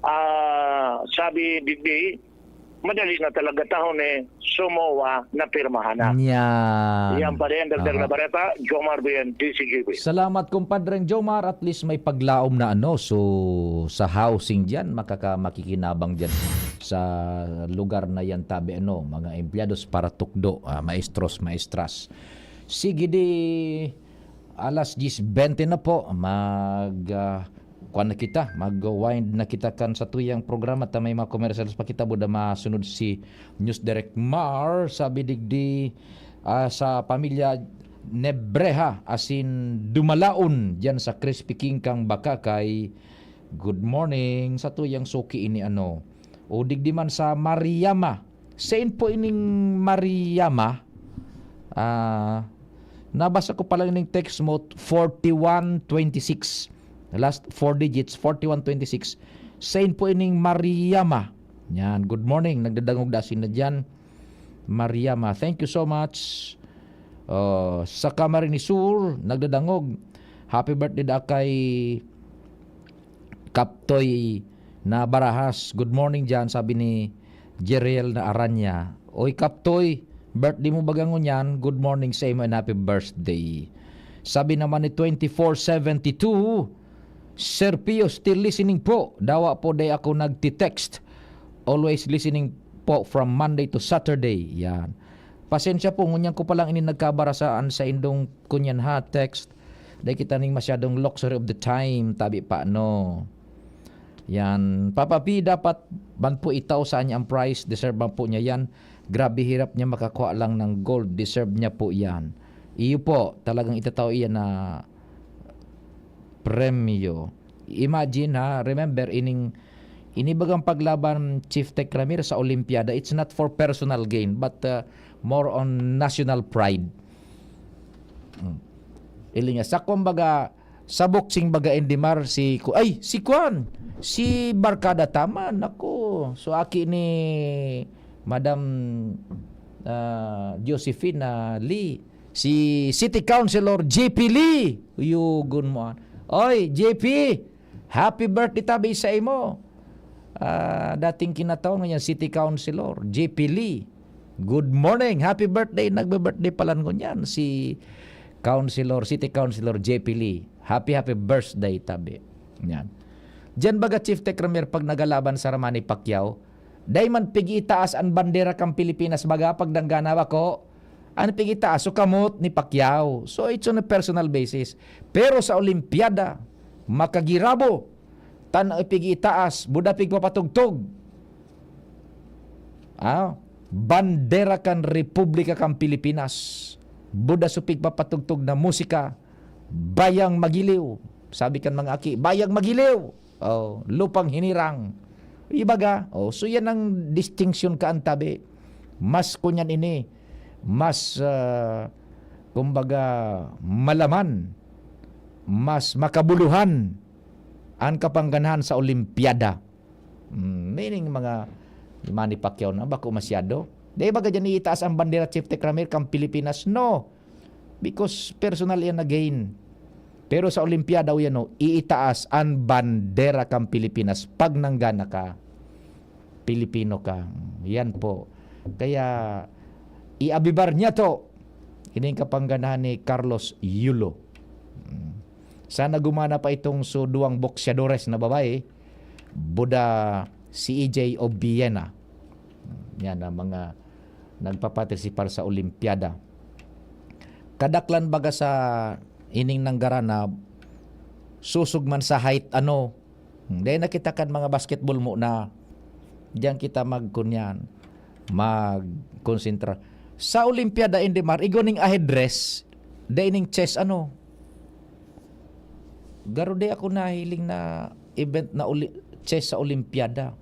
ah, sabi digdi, madali na talaga tahon, eh, so MOA na pirmahan na. Yan. Yan pa rin, dagdag Aha. na bareta, Jomar Bien, D C G B. Salamat, Kumpadreng Jomar. At least may paglaom na ano. So, sa housing diyan, makaka-, makikinabang diyan sa lugar na yan, tabi, ano, mga empleyados para tukdo, ah, maestros, maestras. Sige, di alas diyes bente na po. Mag, ah, kuwan na kita, mag-wind na kita kan satuyang programa ta may mga commercials pa kita, buda masunod si News Direct Mar. Sabi digdi, ah, sa pamilya Nebreha, asin Dumalaon, diyan sa Crispy King kang Bacacay. Good morning. Satuyang suki ini, ano. O digdi man sa Mariama, Sain po ining Mariama? Ah, nabasa ko pa lang ining text mo, forty-one twenty-six. Last four digits, forty-one twenty-six. Sain po ining Mariama? Yan, good morning. Nagdadangog na sina diyan. Mariama, thank you so much. Oh, sa Camarines Sur, nagdadangog. Happy birthday da kay Kaptoy na Barahas. "Good morning diyan," sabi ni Jeriel na Aranya. "Oy, Kaptoy, birthday mo baga ngunyan? Good morning sa imo and happy birthday." Sabi naman ni twenty-four seventy-two, "Sir Pio, still listening po. Dawa po, day ako nagti-text. Always listening po from Monday to Saturday." Yan. Pasensya po, ngunyan ko pa lang ini nagkabara sa, an, sa indong kunyan ha, text. Dai kita ning masyadong luxury of the time, tabi pa, no? Yan. Papa P, dapat man po itao sa kanya ang prize. Deserve man po niya yan. Grabe hirap niya makakuha lang ng gold. Deserve niya po yan. Iyo po, talagang itatao iyan na premyo. Imagine ha, remember, ining, inibagang paglaban, Chief Tech Ramir, sa Olimpiada, it's not for personal gain, but uh, more on national pride. Hmm. Ili nga, sa kumbaga, sa boxing baga, Indimar, si Ku-, ay, si Kwan, si Barkada Taman, ako. So, aki ni Madam ah, Josephine ah, Lee, si City Councilor J P Lee. Uyugon mo, ah. Oy, J P, happy birthday tabi sa imo. Ah, dating kinataon ngunyan, City Councilor J P Lee. Good morning. Happy birthday. Nagbe-birthday pala ngunyan si Councilor, City Councilor J P Lee. Happy, happy birthday, tabi. Yan. Diyan baga, Chief Tech Ramir, pag nagalaban sa Manny Pacquiao, dai man pig-itaas an bandera kan Pilipinas baga pag nanggana, bako? An pig-itaas, so kamot ni Pacquiao. So, it's on a personal basis. Pero sa Olimpiada, makagirabo, tan ipig-itaas, buda pigpapatugtog. Ah, bandera kan Republika kan Pilipinas. Buda so pigpapatugtog na musika, bayang magiliw. Sabi kan mga aki, "Bayang magiliw." Oh, lupang hinirang. Ibaga, oh, so yan ang distinction kaan tabi. Mas kunyan ini, mas, ah, kumbaga, malaman, mas makabuluhan an kapangganahan sa Olimpiada. Mm, meaning mga Manny Pacquiao na, bako masyado. Di ba ganyan iitaas ang bandera, Chief Tech Ramir, kan Pilipinas? No. Because personal yan na gain. Pero sa Olimpiada, o yan o, iitaas an bandera kan Pilipinas pag nanggana ka. Pilipino ka. Yan po. Kaya, iabibar niya to. Ini ang kapangganahan ni Carlos Yulo. Mm. Sana gumana pa itong so duwang boksyadores na babae, buda si E J Obiena. Yan ang mga nagpapartisipar sa Olimpiada. Kadaklan baga sa ining nanggaranab, susog man sa height, ano, Hmm, dahil nakita kan mga basketball mo na diyan kita magkunyan, magkonsentra. Sa Olimpiada, Indimar, igwa ning a headdress, dahil ning chess, ano, garo di ako nahiling na event na uli, chess sa Olimpiada.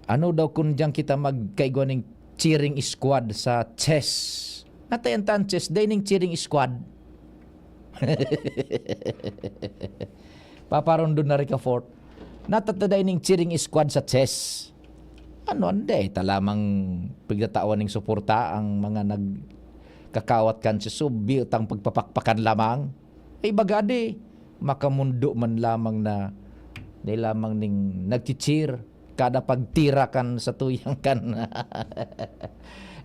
Ano daw kung diyan kita magkaigwa ning cheering squad sa chess? Natayan tan chess, dahil ning cheering squad. Paparondon na Ricafort. Natatanda ining cheering squad sa chess. Ano, ande, ta lamang pigtatawan ning suporta ang mga nagkakawat kan chess. So, biyo tang pagpapakpakan lamang. Ay, baga di, makamundo man lamang na, di lamang ning nagchichir. Kada pagtira kan sa tuyang kan.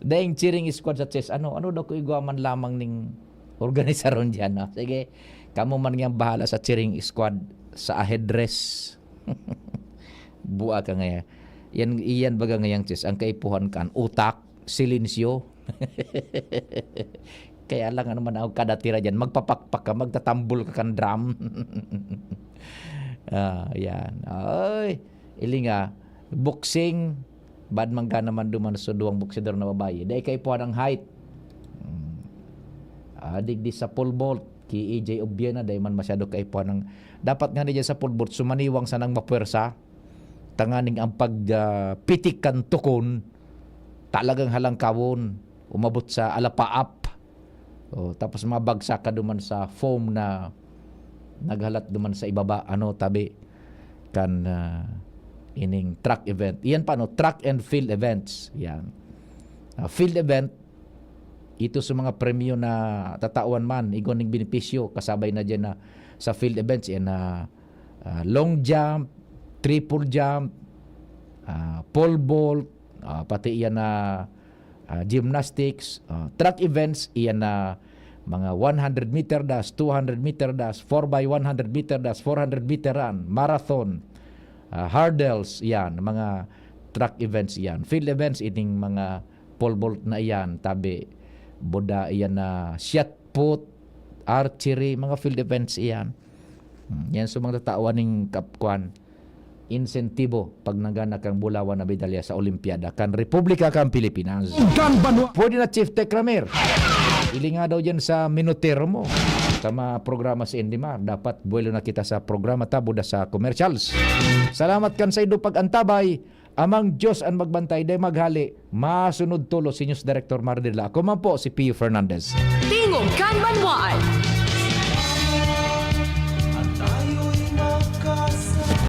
Daing cheering squad sa chess. Ano, ano daw ko igwa man lamang ning organisaron diyan, no? Sige, kamo man ngang bahala sa cheering squad, sa a headdress. Bua ka ngaya. Yan, iyan baga ngayang chess. Ang kaipuhan kan utak, silensyo. Kaya lang, ano man ako, kada tira diyan, magpapakpak ka, magtatambol ka kan drum. Ah, yan. Ay, ili nga, boxing, bad man ka naman duman sa duwang boksidor na babae. Dai kaipuhan ang height. Hmm. Ah, digdi sa pole vault, ki E J Obiena, dai man masyado kaipuhan ang, dapat nga ni dyan sa pole vault, sumaniwang sanang mapwersa. Tanganing ang pag, ah, pitik kan tukon, talagang halangkawon, umabot sa alapaap. O, tapos mabagsak ka duman sa foam na naghalat duman sa ibaba, ano, tabi kan, ah, ining track event. Iyan pa, no, track and field events. Yan. Ah, field event, ito sa mga premyo na tatawan man, igwa ning benepisyo, kasabay na dyan na sa field events, yan na, ah, long jump, triple jump, ah, pole vault, ah, pati yan na, ah, gymnastics, ah, track events, iyan na mga one hundred meter dash, two hundred meter dash, four by one hundred meter dash, four hundred meter run, marathon, ah, hurdles, yan, mga track events yan. Field events, ining mga pole vault na iyan, tabi, boda iyan na shot put, archery, mga field events iyan. Hmm, yan sa mga tatawan ning kap-, kwan, insentibo pag nagana kang bulawan na medalya sa Olimpiada kan Republika kan Pilipinas. Kan banwa. Pwede na, Chief Tech Ramir. Ili nga daw dyan sa minutero mo. Sa mga programa si Indimar, dapat buwelo na kita sa programa ta, buda sa commercials. Salamat kan saindo pag-antabay. Amang Diyos an magbantay, dai maghale, masunod tolos si News Director Mar Dirla. Ako man po si Pio Fernandez. Tingog kan Banwaan.